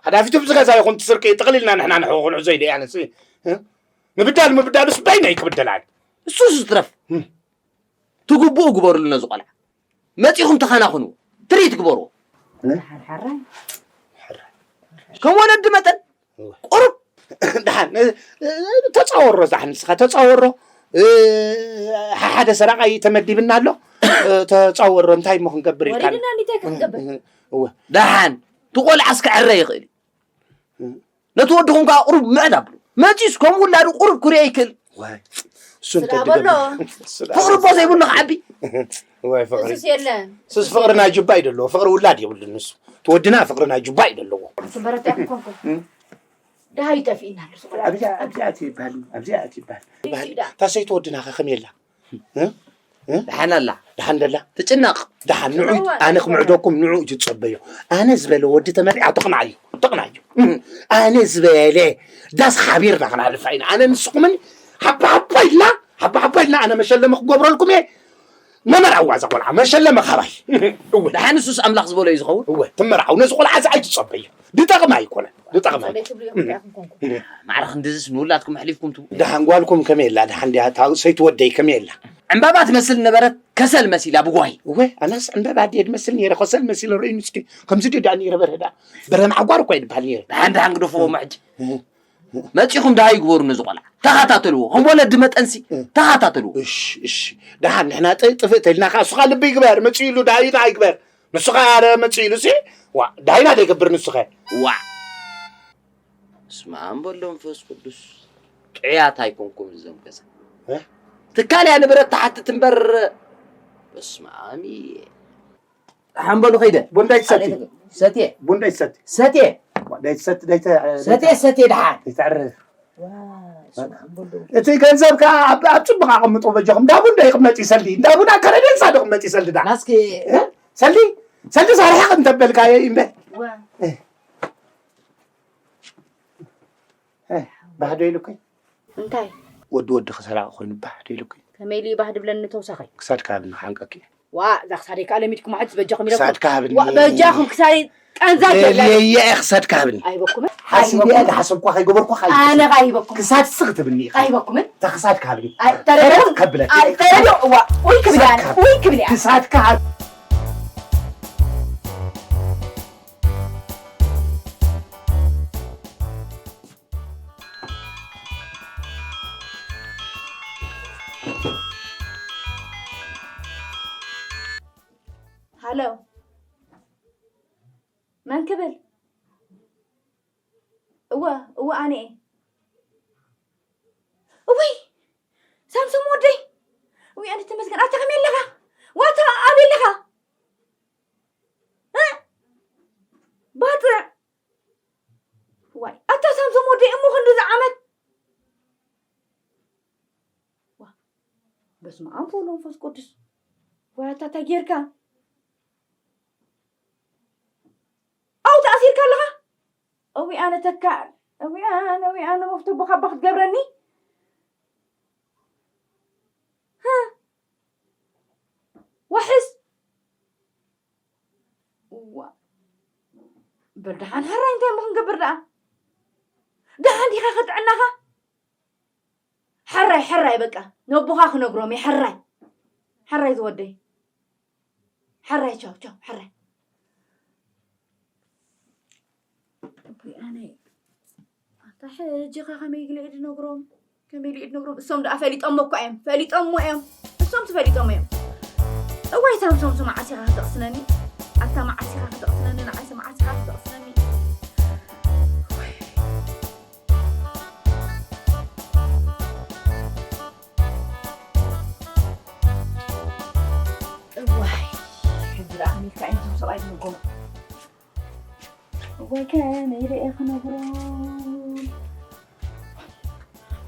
ሓዳፊቱ ኣብዚ ገዛ ይኹን ትስርቂ፣ ጥቕሊልና ንሕና ንሕኡ ክንሕዞ ኢለ እየ ኣነስ። እ? ምብዳል ምብዳሉስ በይነይ ክብደል ኣነ። እሱስ ይትረፍ። እም። ትግብኡ ግበሩሉ ነዚ ቆልዓ። መጺኹም ተኸናኽንዎ። ትርኢት ግበርዎ። እ? ሓርሓራይ። ከም ወለዲ መጠን እወ። ቁሩብ። ደሓን፣ እ፣ እ፣ ተጻወሮ፣ ደሓን ንስኻ ተጻወሮ። እ፣ ሓደ ሰራቓይ ተመዲብና ኣሎ። እ፣ ተጻወሮ፣ እንታይ እሞ ክንገብር ኢልካ? ወሊድና እንዲታይ ክንገብር? እ፣ እወ። ደሓን፣ እቲ ቆልዓስ ክዕረ ይኽእል እዩ። እ። ነቲ ወድኹም ከኣ ቁሩብ ምዕድ ኣብሉ። መጺኡስ ከም ውላዱ ቁሩብ ክሪኦ ይክእል። ዋይ፣ እሱ ስጋ እንተድገም-፣ በሎ። ስጋ ፍቕሪ እኮ ዘይብሉ ክዓቢ። ዋይ፣ ፍቕሪ። እሱስ የለን። እሱስ ፍቕሪ ናይ ጁባ እዩ ዘለዎ። ፍቕሪ ውላድ የብሉን ንሱ። እቲ ወድና ፍቕሪ ናይ ጁባ እዩ ዘለዎ። ስበረት ኣይኮንኩን። እም። ደሃይ ጠፊእና ኣሎ፣ ስቆላ። ኣብዚኣ፣ ኣብዚኣ እቲ ይበሃል፣ ኣብዚኣ እቲ ይበሃል። እዩ ይበሃል። ዳ። እታ ሰይቲ ወድና ከ ከመይ ኣላ? እ? እ? ደሓን ኣላ። ደሓን ደላ? ትጭነቕ። ደሓን ንዑ፣ ትጭነቕ። ኣነ ክምዕደኩም ንዑ እዩ ዝጸበዮ። ኣነ ዝበለ ወዲ ተመሪዓ ተቕናዩ፣ ተቕናዩ። እም፣ ኣነ ዝበለ ዳስ ሓቢርና ክንሓልፋ ኢና። ኣነ ንስኹምን ሓባ ሓባ ኢልና፣ ሓባ ሓባ ኢልና ኣነ መሸለሚ ክገብረልኩም እየ። መመርዓዋ እዛ ቆልዓ፣ መሸለሚ ካባይ። እወ። ደሓን ንሱስ ኣምላኽ ዝበሎ እዩ ዝኸውን። እወ፣ ትመርዓው። ነዚ ቆልዓ እዚ ኣይትጸበዮ። ዝጠቕም ኣይኮነን። ዝጠቕም ኣይ-፣ ጸለይ ትብሉ እዮም፣ እንታይ ኢኹም ኮንኩም? ማዕረ ክንድዝስ ንውላድኩም ኣሕሊፍኩም ትቡ። ደሓን ጓልኩም ከመይ ኣላ? ደሓን ድያ? እታ ሰይቲ ወደይ ከመይ ኣላ? ዕምባባ ትመስል ነበረት፣ ከሰል መሲላ ብጓሂ። እወ፣ ኣነስ ዕምባባ ድየ ድመስል ነይረ፣ ከሰል መሲለ ርእዩኒ እስኪ። ከምዚ ድዩ ደኣ ነይረ በርሀ ደኣ? በርሀ መዓጓር እኮ እየ ድበሃል ነይረ። ደሓን ደሓን ግደፍዎ እሞ ሕጂ። እህ። መጺኹም ደሃይ ግበሩ ነዚ ቆልዓ። ተኸታተልዎ። ከም ወለዲ መጠንሲ እ። ተኸታተልዎ። እሺ፣ እሺ። ደሓን ንሕና ጥ-፣ ጥፍእ ተልና ከኣ እሱ ከኣ ልቢ ይግበር። መጺኡ ኢሉ ደሃዩና ኣይግበር። ንሱ ከኣ ኣረ መጺኡ ኢሉሲ፣ ዋ፣ ደሃይና ዶ ይገብር ንሱ ከ? ዋ። በስመ ኣብ ወወልድ ወመንፈስ ቅዱስ። ጥዑያት ኣይኮንኩም እዞም ገዛ። እ? ትካል እያ ንብረት ትሓትት እምበር። በስመ ኣብ እየ። ሓምበሉ ከይደ። ቡን ዳይትሰቲ? ሰትየ። ቡን ዳይትሰቲ? ሰትየ። ዳይትሰቲ፣ ዳይተ-፣ ሰትየ፣ ሰትየ ደሓን። ዳይተዕርፍ። ዋ፣ ስማ ሓምበሉ። እቲ ገንዘብ ከኣ ኣብ፣ ኣብ ጽቡቕ ኣቐምጦ በጃኹም። እንዳ ቡን ዶ ይቕመጥ ይሰልዲ? እንዳ ቡን ኣብ ከረደንሳ ዶ ይቕመጥ ይሰልዲ ዳ? ናስኪ። እ? ሰልዲ? ሰልዲ ሳርሕቕ እንተበልካዮ እምበር። ዋ። እ። እ፣ ባህ ዶ ኢሉኪ? እንታይ? ወዲ ወዲ ክሰራቕ ኮይኑ ባህ ዶ ኢሉኪ? ከመይ ኢሉ እዩ ባህ ድብለኒ ተውሳኸይ? ክሳድካ ሃብኒ ክሓንቀኪ። ዋ፣ እዛ ክሳደይ ከኣ ለሚድኩማ ሕጂ በጃኹም ኢለኩም። ክሳድካ ሃብኒ። ዋ፣ በጃኹም ክሳደይ ቃንዛ ጀላ። ደልየየ እየ ክሳድካ ሃብኒ። ኣይበኩምን። ሓሲበ እየ ኣይበኩምን። ዝሓሰብኳ ከይገበርኩ ከኣ ኣነ ኣይበኩምን። ኣይበኩምን። ክሳድ ስኽ ትብኒ ኢኻ። ኣይበኩምን። እታ ክሳድካ ሃብኒ። ኣይ፣ ተረድኦ። ከብለኪ። ኣይ፣ ተረድኦ። ዋ፣ ውይ ክብል እያ። ክሳድካ ሃብኒ። ውይ ክብል እያ። ክሳድካ ሃብ-፣ ሃሎ፣ መን ክብል? እወ፣ እወ፣ ኣነ እየ። እውይ፣ ሳምሶም ወደይ! እውይ፣ ኣነ ተመስገን፣ ኣታ ከመይ ኣለኻ? ዋታ ኣበይ ኣለኻ? እ? ባጽዕ! ዋይ፣ ኣታ ሳምሶም ወደይ፣ እሞ ክንድዚ ዓመት? ዋ፣ በስመ ኣብ ወወልድ ወመንፈስ ቅዱስ። ዋይ፣ ኣታ እንታይ ጌርካ? ኣው ተኣሲርካ ኣለኻ? እዊ ኣነ ተካል። እዊ ኣነ፣ እዊ ኣነ መፍቶ ቦኻ ኣባ ክትገብረኒ? ሃ? ዋሕስ? ዋ። በል ደሓን ሕራይ እንታይ እሞ ክንገብር ደኣ? ደሓን ዲኻ ከጥዕናኻ? ሕራይ፣ ሕራይ በቃ። ነቦኻ ክነግሮም እየ፣ ሕራይ። ሕራይ ዝወደይ። ሕራይ፣ ቻው፣ ቻው፣ ሕራይ። ኣቦይ ኣነ፣ ኣታ ሕጂ ኸ ከመይ ኢለ እየ ዝነግሮም? ከመይ ኢለ እየ ዝነግሮም? እሶም ደኣ ፈሊጦሞ እኮ እዮም፣ ፈሊጦሞ እዮም። እሶምስ ፈሊጦሞ እዮም። እዋይ ሳምሶም፣ ስማዕ፣ ዓሲኻ ከተቕስነኒ። እታ መዓስ ኢኻ ክትቕስነኒ? ንዓይሲ መዓስ ኢኻ ክትቕስነኒ? እዋይ፣ ሕጂ ደኣ ኣሜሪካ እዮም እቶም ሰብኣይ ዝምገቡ። እዋይ፣ ከመይ ኢለ እየ ክነግሮም?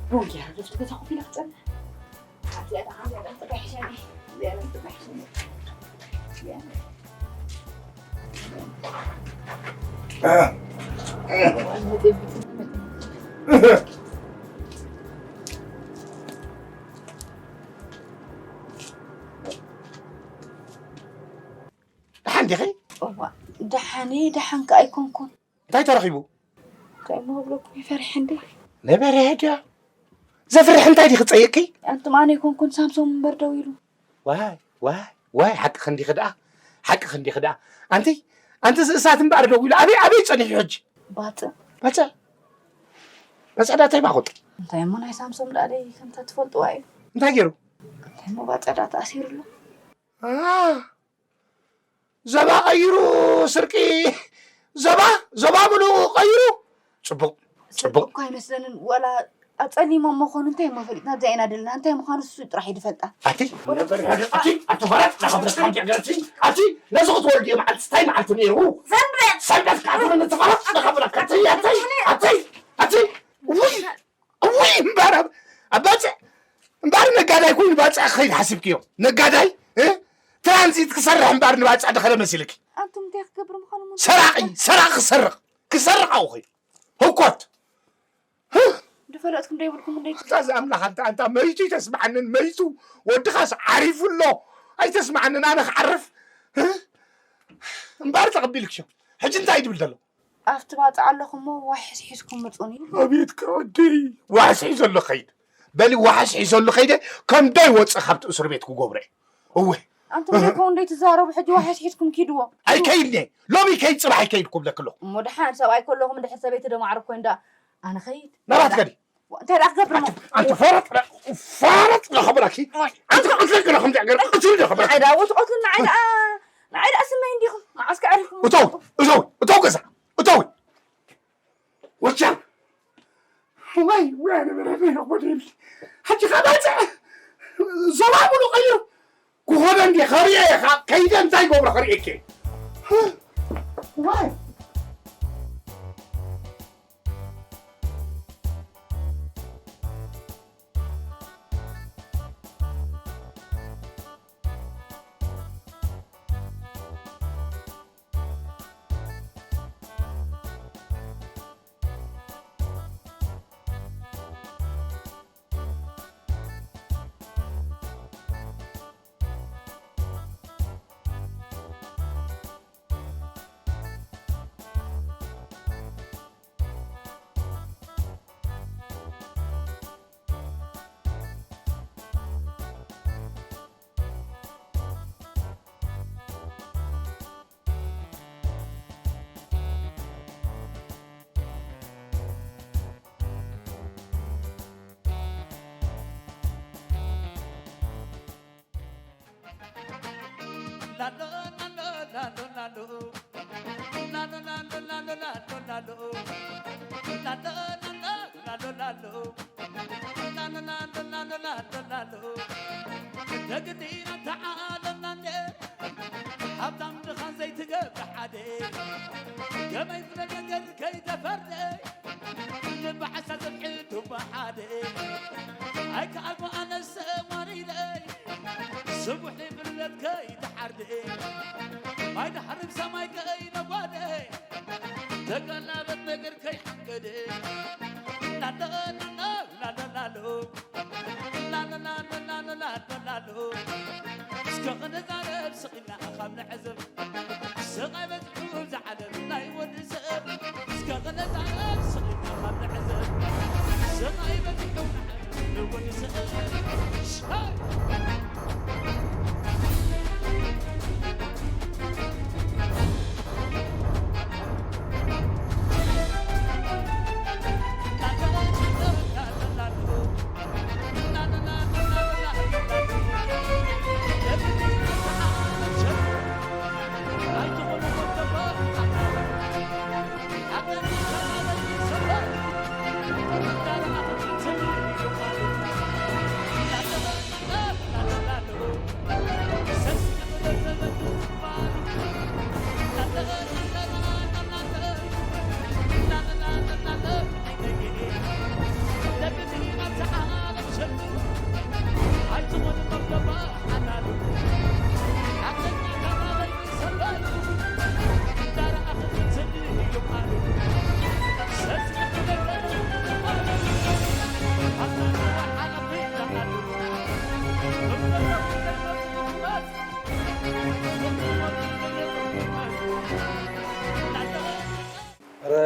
ቡን ገይረ ዶ ኣብቲ ገዛ ኮፍ ኢለ ክጸንሕ? ኣብዚኣ ደኣ፣ ኣብዚኣ ደኣ ጽባሕ ይሕሸኒ። እዚኣ ደኣ ጽባሕ ይሕሸኒ። እዚኣ ደኣ። ደሓን ዲኺ? እዋ፣ ደሓን እየ፣ ደሓን ከኣ ኣይኮንኩን። እንታይ ተረኺቡ? እንታይ እሞ ክብለኩም፣ ይፈርሕ እንዴ? ነበረ ድያ? ዘፍርሕ እንታይ ዲኺ ጸይቕኪ? ኣንቱም፣ ኣነ ኣይኮንኩን፣ ሳምሶም እምበር ደው ኢሉ። ዋይ፣ ዋይ፣ ዋይ፣ ሓቅኺ እንዲኺ ደኣ፣ ሓቅኺ እንዲኺ ደኣ። ኣንቲ፣ ኣንቲ እዚ እሳት እምበኣር ደው ኢሉ፣ ኣበይ፣ ኣበይ ጸኒሑ ሕጂ? ባጽዕ። ባጽዕ? ባጽዕ ዳታይ ባኹጥ? እንታይ እሞ ናይ ሳምሶም ደኣ ደይ ከምታ ትፈልጥዋ እዩ። እንታይ ገይሩ? እንታይ እሞ ባጽዕ ደኣ ተኣሲሩ ኣሎ። አ፣ ዞባ ቀይሩ ስርቂ፣ ዞባ፣ ዞባ ምሉእ ቀይሩ። ጽቡቕ፣ ጽቡቕ። እኳ ኣይመስለንን፣ ወላ ኣጸሊሞም መኾኑ እንታይ እሞ ፈሊጥና፣ ኣብዚኣ ኢና ደለና። እንታይ ምዃኑ እሱ ጥራሕ እዩ ዝፈልጣ። ኣቲ፣ ኣቲ፣ ኣቲ፣ ፈረድ፣ ናኸብረት፣ ኣቲ፣ ኣቲ፣ ነዚ ክትወልድ እዩ መዓልቲ፣ እንታይ መዓልቲ ነይሩ? ሰንበት! ሰንበት፣ ካፍረ፣ ነቲ ፈረድ፣ ናኸብረት፣ ኣቲ፣ ኣቲ፣ ኣቲ፣ ኣቲ፣ ውይ! እውይ፣ እምበኣር ኣብ-፣ ኣብ ባጽዕ፣ እምበኣር ነጋዳይ ኮይኑ ባጽዕ ክኸይድ ሓሲብክዮ? ነጋዳይ፣ እ? ትራንዚት ክሰርሕ እምበኣር ንባጽዕ ድኸደ መሲልኪ? ኣንቱም እንታይ ክገብር ምዃኑ ሞ-፣ ሰራቒ፣ ሰራቒ ክሰርቕ፣ ክሰርቕ ኣብኡ ኸይዱ። ህኮት። ድፈለጥኩም ዶ ይብልኩም እንደ ኣንታ እዚ ኣምላኽ፣ ኣንታ፣ ኣንታ መይቱ ኣይተስምዓንን፣ መይቱ። ወድኻስ ዓሪፉ ኣሎ። ኣይተስምዓንን፣ ኣነ ክዓርፍ። እ? እምበኣር ተቐቢልክዮ። ሕጂ እንታይ ድብል ዘሎ? ኣብቲ ባጽዕ ኣለኹ እሞ ዋሕስ ሒዝኩም ምጹኒ። ኣቤት ክረዲ፣ ዋሕስ ሒዘሉ ኸይድ። በሊ ዋሕስ ሒዘሉ ኸይደ፣ ከም ዶ ይወጽእ ካብቲ እስር ቤት ክገብሮ እየ። እወ። ኣንቱም ደኮ እንደ ትዛረቡ ሕጂ ዋሕስ ሒዝኩም ኪድዎ። ኣይከይድኒ። ሎሚ ይከይድ፣ ጽባሕ ይከይድ ክብለኪ ኣለኹ። እሞ ደሓን ሰብኣይ ከለኹም ድሕር ሰበይቲ ዶ ማዕረ ኮይን ደኣ ኣነ ኸይድ። ናባት ከዲ። እንታይ ደኣ ክገብር እሞ? ኣንቲ ፈረጥ፣ ፈረጥ ዶ ኸብረኪ? ኣንቲ፣ ኣንቲ ገለ ከም ደኣ ገለ፣ እቲ ዶ ኸብረኪ? ንዓይ ደኣ ወትቆትን ንዓይ ደኣ፣ ንዓይ ደኣ ስመይ እንዲኹም። መዓስ ከዕሪፍኩም? እተው፣ እተው፣ እተው ገዛ፣ እተው። ወቻ። ዋይ፣ ዋይ፣ ኣነ በረዶ ይኽቦ ደይብሊ። ሓጂ ኻባጽዕ ዞባ ሙሉ ቀይሩ። ክኾነ እንዲ ኸሪኤ፣ ኻ-፣ ከይደ እንታይ ገብሮ ኸሪኤኪ? ዋይ። ተግዲና ተዓለምና እንደ ሃብታም ድኻ ዘይትገብር ሓደ ከመይ ፍረ ነገር ከይተፈርደ ንባዕሳ ዘብዒ ቱባ ሓደ ኣይከኣልኩ ኣነሰ ማሪለይ ስቡሕ ብርለት ከይተሓርደ ማይ ድሓርብ ሰማይ ከይነጓደ ተጋላበት ነገር ከይሓንገደ ላላላላላላሎ ላላላላላላሎ እስከ ክንዛረብ ስቕ ኢልና ካብ ንዕዘብ ስቕ ኣይበዝሑ ዝዓለም ናይ ወዲ ሰብ እስከ ክንዛረብ ስቕ ኢልና ካብ ንዕዘብ ስቕ ኣይበዝሑ ንወዲ ሰብ ሻይ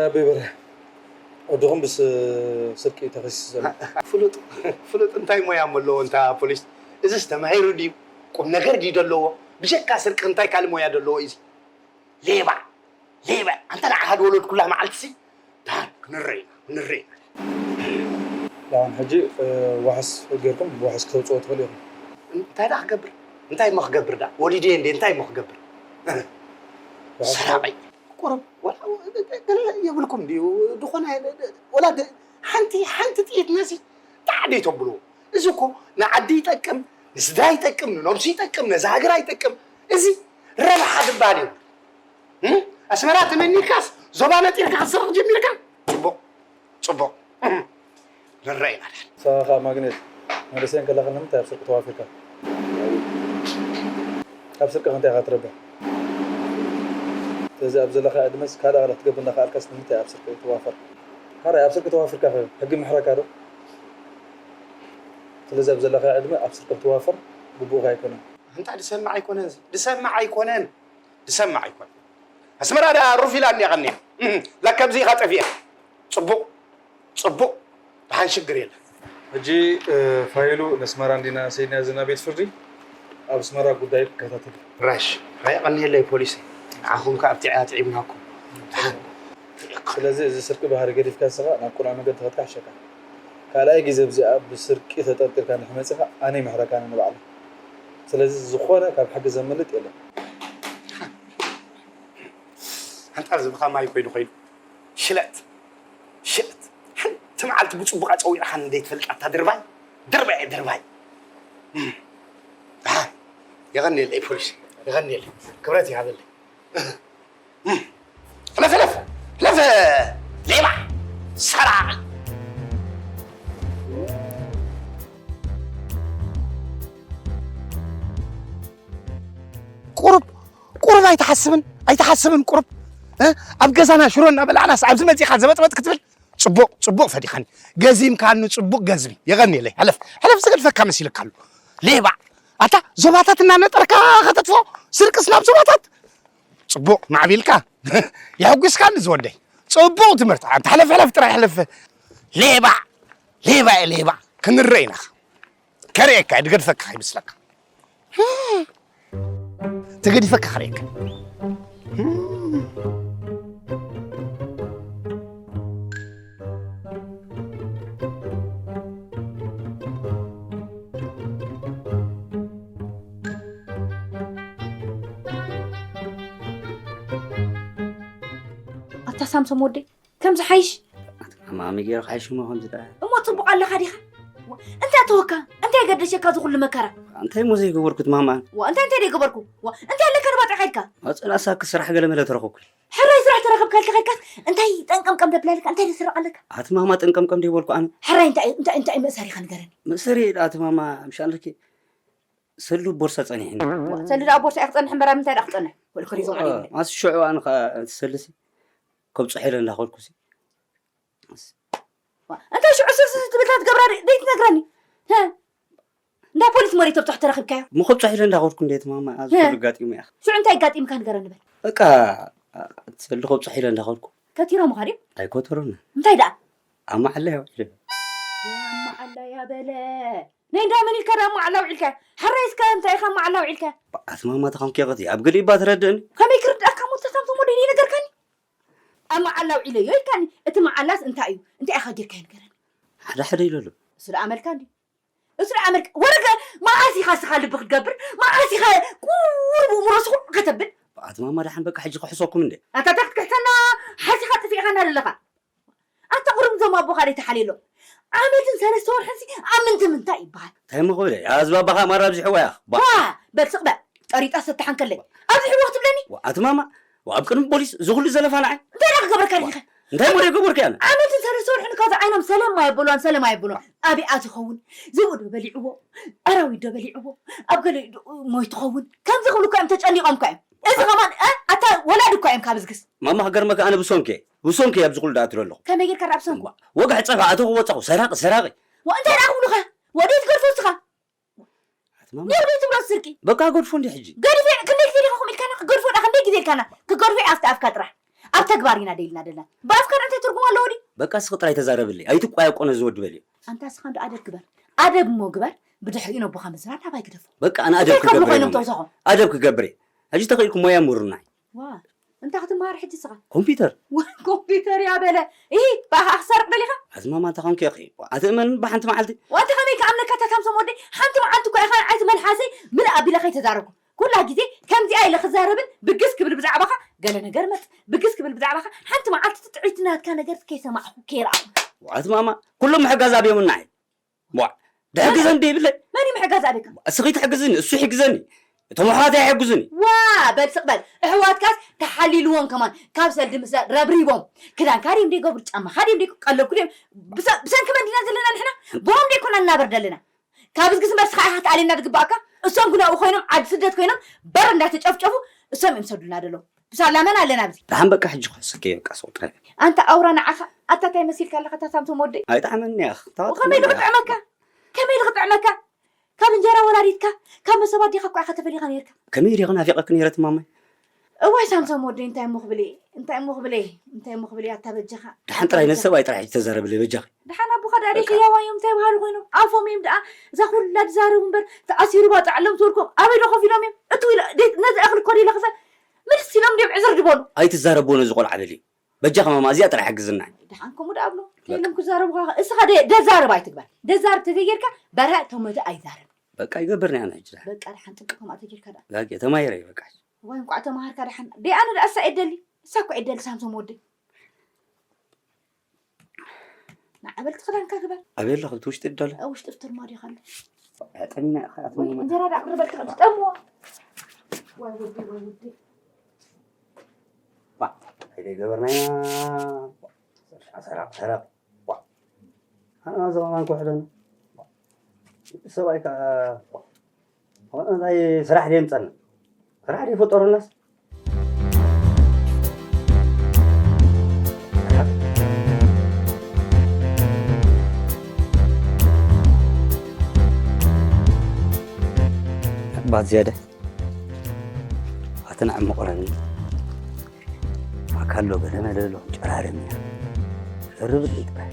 ኣበይ በርሀ? ወድኹም ብስ-፣ ስርቂ ተኸሲሱ ዘሎ። ፍሉጥ፣ ፍሉጥ እንታይ ሞያ እሞ ኣለዎ እንታ ፖሊስ? እዚስ ተማሂሩ ድዩ? ቁም ነገር ድዩ ዘለዎ? ብጀካ ስርቂ እንታይ ካልእ ሞያ ዘለዎ እዩ እዚ? ሌባ፣ ሌባ። ኣንታ ንዓኻ ዝወለድኩላ መዓልቲ ሲ፣ ደሓን ክንረይ ኢና፣ ክንረይ ኢና። ደሓን ሕጂ፣ እ፣ ዋሕስ ጌርኩም፣ ብዋሕስ ክተውፅኦ ትኽእሉ ኢኹም። እንታይ ደኣ ክገብር? እንታይ እሞ ክገብር ደኣ? ወሊደ እንዴ፣ እንታይ እሞ ክገብር? ዋሕስ ሰራቒ። ቁሩብ፣ ወላ፣ ገለ የብልኩም ድዩ? ዝኾነ፣ ወላ ደ-፣ ሓንቲ፣ ሓንቲ ጥይት ነዚ ጣዕ ደይ ተብልዎ። እዚ እኮ ንዓዲ ይጠቅም፣ ንስድራ ይጠቅም፣ ንነብሱ ይጠቅም፣ ነዛ ሃገር ኣይጠቅም። እዚ ረብሓ ዝበሃል እዩ። እም? ኣስመራ ተመኒካስ ዞባ ነጢርካ ክትስርቕ ጀሚርካ? ጽቡቕ፣ ጽቡቕ። እም። ንረኣይ ኢና ድሓን። ንስኻ ኸኣ ማግኔት፣ መንእሰይ እንከለኻ ንምንታይ ኣብ ስርቂ ተዋፊርካ? ካብ ስርቂ ከ እንታይ ኢኻ ትረብሕ? ስለዚ ኣብ ዘለኻ ዕድመስ ካልእ ካልእ ክትገብር እናኸኣልካስ ንምንታይ ኣብ ስርቂ ትዋፈር? ሓራይ ኣብ ስርቂ ተዋፊርካ ከ ሕጊ ይምሕረካ ዶ? ስለዚ ኣብ ዘለኻ ዕድመ ኣብ ስርቂ ክትዋፈር ግቡእካ ኣይኮነን። ኣንታ ድሰምዕ ኣይኮነን፣ ድሰምዕ ኣይኮነን። ዝሰምዕ ኣይኮን። ኣስመራ ደኣ ሩፍ ኢላ እኒኣ ቀኒያ። እህ፣ ለካ ኣብዚ ኢኻ ጠፊእካ። ጽቡቕ፣ ጽቡቕ። ደሓን ሽግር የለን። ሕጂ፣ እ፣ ፋይሉ ነስመራ እንዲና ሰይድና ዝና ቤት ፍርዲ ኣብ ኣስመራ ጉዳይ ክከታተል። ራሽ፣ ራይ ቀኒየለይ ፖሊስ። ንዓኹም ከኣ ኣብቲ ዕያ ጥዒምናኩም። ደሓን። ስለዚ እዚ ስርቂ ባህሪ ገዲፍካ ንስኻ ናብ ቅኑዕ መንገዲ ክትከድ ይሕሸካ። ካልኣይ ግዜ ኣብዚኣ ብስርቂ ተጠርጢርካ እንድሕር መጺኻ ኣነ ይምሕረካ ኣነ ንባዕለይ። ስለዚ ዝኾነ ካብ ሕጊ ዘምልጥ የለን። ኣንታ ዝብኻ ማይ ኮይኑ ኮይኑ። ሽለት። ሽለት። ሓንቲ መዓልቲ ብጽቡቕ ኣጸዊዕኻኒ ዘይትፈልጥ ኣታ ድርባይ። ድርባይ፣ ድርባይ። እም። ኣሃ። የቐንየለይ ፖሊስ። የቐንየለይ። ክብረት ይሃበለይ። እም። ሕለፍ፣ ሕለፍ። ሕለፍ። ሌባ። ሰራቒ። ቁሩብ፣ ቁሩብ ኣይትሓስብን፣ ኣይትሓስብን ቁሩብ። እ? ኣብ ገዛና ሽሮ እናበላዕናስ ኣብዚ መጺኻ ዘበጥበጥ ክትብል? ጽቡቕ፣ ጽቡቕ ፈዲኻኒ። ገዚምካኒ ጽቡቕ ገዝሚ። የቐንየለይ። ሕለፍ፣ ሕለፍ ዝገድፈካ መሲልካ ኣሎ። ሌባ። ኣታ ዞባታት እናነጠርካ ከተጥፍኦ? ስርቅስ ናብ ዞባታት? ጽቡቕ፣ ማዕቢልካ። የሕጒስካኒ ዝወደይ። ጽቡቕ ትምህርቲ። ኣንታ ሕለፍ፣ ሕለፍ ጥራይ ሕለፍ። ሌባ፣ ሌባ እየ ሌባ። ክንረእ ኢና። ከርእየካ እየ፣ ድገድፈካ ከይመስለካ። ተገዲፈካ ከርእየካ። ኣታ ሳምሶም ወደይ፣ ከምዚ ሓይሽ? ኣቲ ማማ፣ ከመይ ገይረ ክሓይሽ እሞ ከምዚ ደኣ? እሞ ጽቡቕ ኣለኻ ዲኻ? ዋ፣ እንታይ ተወካ? እንታይ ገደሸካ እዚ ኩሉ መከራ? እንታይ እሞ ዘይገበርኩ እቲ ማማ? ዋ፣ እንታይ፣ እንታይ ደይገበርኩ? ዋ፣ እንታይ ኣለካ ንባጥዕኻ ኢልካ? ኣብ ጽላእ ሳክ ስራሕ ገለ መለ ተረኸብኩ። ሕራይ ስራሕ ተረኸብካ ኢልካ ከድካስ እንታይ ጠንቀምቀም ደብላለካ? እንታይ ደስረቕ ኣለካ? ኣቲ ማማ፣ ጠንቀምቀም ደይበልኩ ኣነ። ሕራይ እንታይ፣ እንታይ፣ እንታይ መእሰሪኻ ንገረኒ። መእሰሪ ኣቲ ማማ፣ ምሽ ኣለኪ ሰሉ ቦርሳ ጸኒሕኒ። ዋ፣ ሰሉ ደኣ ቦርሳ እያ ክጸንሕ እምበር ኣብ ምንታይ ደኣ ክጸንሕ? ወልከ ሪዞ ዓሊምኒ። ኣቲ ሽዑ ኣነ ኸኣ እቲ ሰልሲ ከብጽሖ ኢለ እንዳኸድኩሲ። ዋ፣ እንታይ ሽዑ ስልስል ትብል እታ ትገብራ ደይ-፣ ደይትነግረኒ? ሀ? እንዳ ፖሊስ መሬት ኣብ ትሕቲ ረኺብካዮ? እሞ ከብጽሖ ኢለ እንዳኸድኩ እንዴት ማማ፣ ኣብዚ ሀ? ኩሉ ኣጋጢሙ እያ። ሽዑ እንታይ ኣጋጢምካ ንገረኒ በል። በቃ፣ ሰሉ ከብጽሖ ኢለ እንዳኸድኩ። ከቲሮምኻ ድዮም? ኣይኮተሮን። እንታይ ደኣ? ኣብ መዓላ እያ ውዒለ። ወይ ኣብ መዓላ እያ በለ። ናይ እንዳ መን ኢልካ ደኣ ኣብ መዓላ ውዒልካ? ሕራይ እስከ እንታይ ኢኻ ኣብ መዓላ ውዒልካ? ኣቲ ማማ ተኾንኪ ኢኺ ኣብ ገሊኡ እባ ተረድእኒ። ከመይ ክርድኣካ እሞ ተሳምቶም ወደይ ደይነገርካኒ? ኣብ መዓላ ውዒለዮ ኢልካኒ። እቲ መዓላስ እንታይ እዩ? እንታይ ኢኻ ጌርካዮ ንገረኒ። ሓደ ሓደ ኢሉ ኣሎ። እሱ ደኣ ኣመልካ እንድዩ። እሱ ደኣ ኣመልካ። ወረገ መዓስ ኢኻ እስኻ ልቢ ክትገብር? መዓስ ኢኻ ቁሩብ እምሮ ስኹዕ ከተብል? ኣቲ ማማ ደሓን በቃ ሕጂ ክሕሰኩም እንዴ? ኣታ እንታይ ክትክሕሰና ሓሲኻ ጥፊእኻና ዘለኻ? ኣታ ቁሩብ እዞም ኣቦኻ ደይ ተሓልየሎም። ዓመትን ሰለስተ ወርሕንሲ ኣብ ምንታይ ምንታይ ይበሃል? እንታይ እሞ ክብል እየ? ኣዝባባኻ ማራ ኣብዚሕዋ ኢኻ። ባ- ዋ፣ በል ስቕ በል። ጠሪጣ ሰታሓን ከለይ። ኣብዚሕዎ ክትብለኒ? ዋ፣ ኣቲ ማማ፣ ዋ፣ ኣብ ቅድሚ ፖሊስ እዚ ኩሉ ዘለፋ ንዓይ? እንታይ ደኣ ክገብረካ ዲኻ? እንታይ እሞ ደይገበርኩ ኣነ? ዓመትን ሰለስተ ወርሕን ካብዚ ዓይኖም ሰለም ኣይበልዋን፣ ሰለም ኣይበልዋን። ኣበይ ኣትዩ ይኸውን? ዝብኢ ዶ በሊዕዎ? ኣራዊት ዶ በሊዕዎ? ኣብ ገለ ዶ ሞይቱ ይኸውን? ከምዚ ክብሉ እኮ እዮም ተጨኒቖም እኮ እዮም። እዚ ከማን፣ እ? ኣታ ወላዲ እኮ እዮም ካብ ዝግስ። ማማ ክገርመካ ኣነ ብሶንኪ እየ። ብሶንኪ እየ ኣብዚ ኩሉ ዝኣትው ዘለኹ። ከመይ ጌርካ ደኣ ብሶንኩ? ወግሕ ጸብሒ ኣተኹ ወጻኹ ሰራቂ ሰራቂ። ዋ እንታይ ደኣ ክብሉኻ? ወዲ ትገድፎ እስኻ? ኣቲ ማማ። ነርበይ ትብሎ ስርቂ። በቃ ገድፎ እንዲ ሕጂ። ገድፎ ክንደይ ግዜ ኢልካ ከምኡ ኢልካና? ክገድፎ ደኣ ክንደይ ግዜ ኢልካና? ክገድፎ ኣብቲ ኣፍካ ጥራሕ። ኣብ ተግባር ኢና ደይልና ደለና። ብኣፍካ እንታይ ትርጉም ኣለዎ ድዩ? በቃ እስኺ ጥራይ ተዛረብለይ። ኣይትቋየቆ ነዚ ወዲ በልዮ። ኣንታ እስኻ እንዶ ኣደብ ግበር። ኣደብ እሞ ግበር። ብድሕሪኡ ነቦኻ ምዝራብ ናባይ ግደፎ። በቃ ኣነ ኣደብ እንታይ ክብሉ ክገብር እየ ኮይኖም ማማ። ተውሰኾም? ኣደብ ክገብር እየ። ሕጂ ተኽኢልኩም ሞያ ምሩናይ። ዋ፣ እንታይ ክትመሃር ሕጂ ስኻ? ኮምፒውተር። ዋ፣ ኮምፒውተር እያ በለ። እሂ፣ ብኣኻ ክሰርቕ ደሊኻ? ኣቲ ማማ እንታይ ኮንኪ ኢኺ? ኣቲ እመን ብሓንቲ መዓልቲ። ዋንተ ከመይ ክኣምነካ እታ ሳምሶም ወደይ? ሓንቲ መዓልቲ እኮ ኢኻ ንዓይቲ መልሓሰይ ምልእ ኣቢለ ከይተዛረብኩ። ኩላ ግዜ ከምዚኣ ኢለ ክዛረብን ብግስ ክብል ብዛዕባኻ ገለ ነገር መጽ-፣ ብግስ ክብል ብዛዕባኻ ሓንቲ መዓልቲ እቲ ጥዕይቲ ናትካ ነገር ከይሰማዕኹ ከይረኣኹ። ኣቲ ማማ፣ ኩሎም ምሕጋዝ ኣብዮምና እየ። ዋ፣ ድሕግዘን ዶ ይብለይ? መን እዩ ምሕጋዝ ኣበካ? እስኺ ትሕግዝኒ፣ እሱ ይሕግዘኒ። እቶም ኣሕዋት ኣይሕግዙኒ። ዋ፣ በል ስቕ በል። ኣሕዋትካስ ተሓሊልዎም ከማን ካብ ሰልዲ ምስ ረብሪቦም። ክዳንካ ድዮም ደይገብሩ፣ ጫማኻ ድዮም ደይቀለብኩ ድዮም? ብሰ-፣ ብሰንኪ መን ዲና ዘለና ንሕና? ብኦም ደይኮና ንናበር ደለና። ካብ እዝግስ እምበር ስኻ ኢኻ ክትኣልየና ዝግባኣካ። እሶም ግን ኣብኡ ኮይኖም፣ ዓዲ ስደት ኮይኖም፣ በር እንዳተጨፍጨፉ፣ እሶም እዮም ዝሰዱልና ዘለዉ። ብሳላ መን ኣለና ኣብዚ? ደሓን በቃ ሕጂ ክሕሰኪ በቃ ሰው ጥራይ። ኣንታ ኣውራ ንዓኻ፣ ኣታ እንታይ መሲልካ ኣለኻ፣ እታ ሳምሶም ወደይ? ኣይጥዓመኒ እያ። እታ ወ-፣ ከመይ ጥዕመኒ እያ። ድኽጥዕመካ? ከመይ ድኽጥዕመካ? ካብ እንጀራ ወላዲትካ፣ ካብ መሶብ ኣዴኻ እኮ ኢኻ ተፈሊኻ ነይርካ። ከመይ ዲኺ ናፊቐኪ ነይረ እቲ ማማይ? እዋይ ሳምሶም ወደይ፣ እንታይ እሞ ክብል እየ? እንታይ እሞ ክብል እየ? እንታይ እሞ ክብል እየ? ኣታ በጃኻ። ደሓን ጥራይ ነዚ ሰብኣይ ጥራይ ሕጂ ተዛረብለይ በጃኺ። ደሓን ኣቦኻ ደኣ በቃ። ሕያዋይ እዮም እንታይ በሃሉ ኮይኖም? ኣፎም እዮም ደኣ እዛ ኩላ ዝዛረቡ እምበር፣ ተኣሲሩ ባጽዕ ኣሎም ዝበልኩም ኣበይ ዶ ኮፍ ኢሎም እዮም? እትው ኢለ-፣ ደ-፣ ነዚ እኽሊ እኮ ደይለ ክፈል ምልስ ኢሎም ድዮም ዕዝር ዝበሉ? ኣይትዛረብዎ ነዚ ቆልዓ በሊ። በጃኺ ማማ እዚኣ ጥራይ ሓግዝና። ደሓን ከምኡ ደኣ ኣብሎ። በቃ። ኢሎም ክዛረቡ ከ-፣ እስኻ ደ-፣ ደዛርብ ኣይትግበር። ደዛርብ ተዘይጌርካ በርሀ ተመተ ኣይዛረብ። በቃ ይገብር ናይ ኣነ ሕጂ ደሓን። በቃ ደሓን ጥንቅቕ ከምኣ ተጌርካ ደኣ። ላኪ ተማሂረ በቃ። እዋይ እንቋዕ ተማሃርካ ደሓን። ደይ ኣነ ደኣ እሳ እየ ደሊ። እሳ እኮ እየ ደሊ ሳምሶም ወደይ። ንዓ በል እቲ ክዳንካ ግበር። ኣበይ ኣለኹ? እቲ ውሽጢ ዶ ኣሎ? ኣብ ውሽጢ ኣብቲ ኣርማድዮኻ ኣሎ። ኣጠሚና ኢኻ ኣትሞ ወይ እንጀራ ደኣ ኣቕርበልካ፣ ጠምዎ። ወይ ወዲ፣ ወይ ወዲ። ዋ፣ ከይደ ገበርናያ። ሰራቕ፣ ሰራቕ። ዋ። ኣና እዚ ከማን ክውሕደና። ሰብኣይ ከኣ፣ ዋ። እንታይ ስራሕ ድየምፀና? ስራሕ ድዩ ፈጠሩናስ? ባት ዝያደ ኣተን ዓም መቑረኒ ኣካሎ ገለ መለሎ ጨራርም እያ። ዘርብ ጥራይ።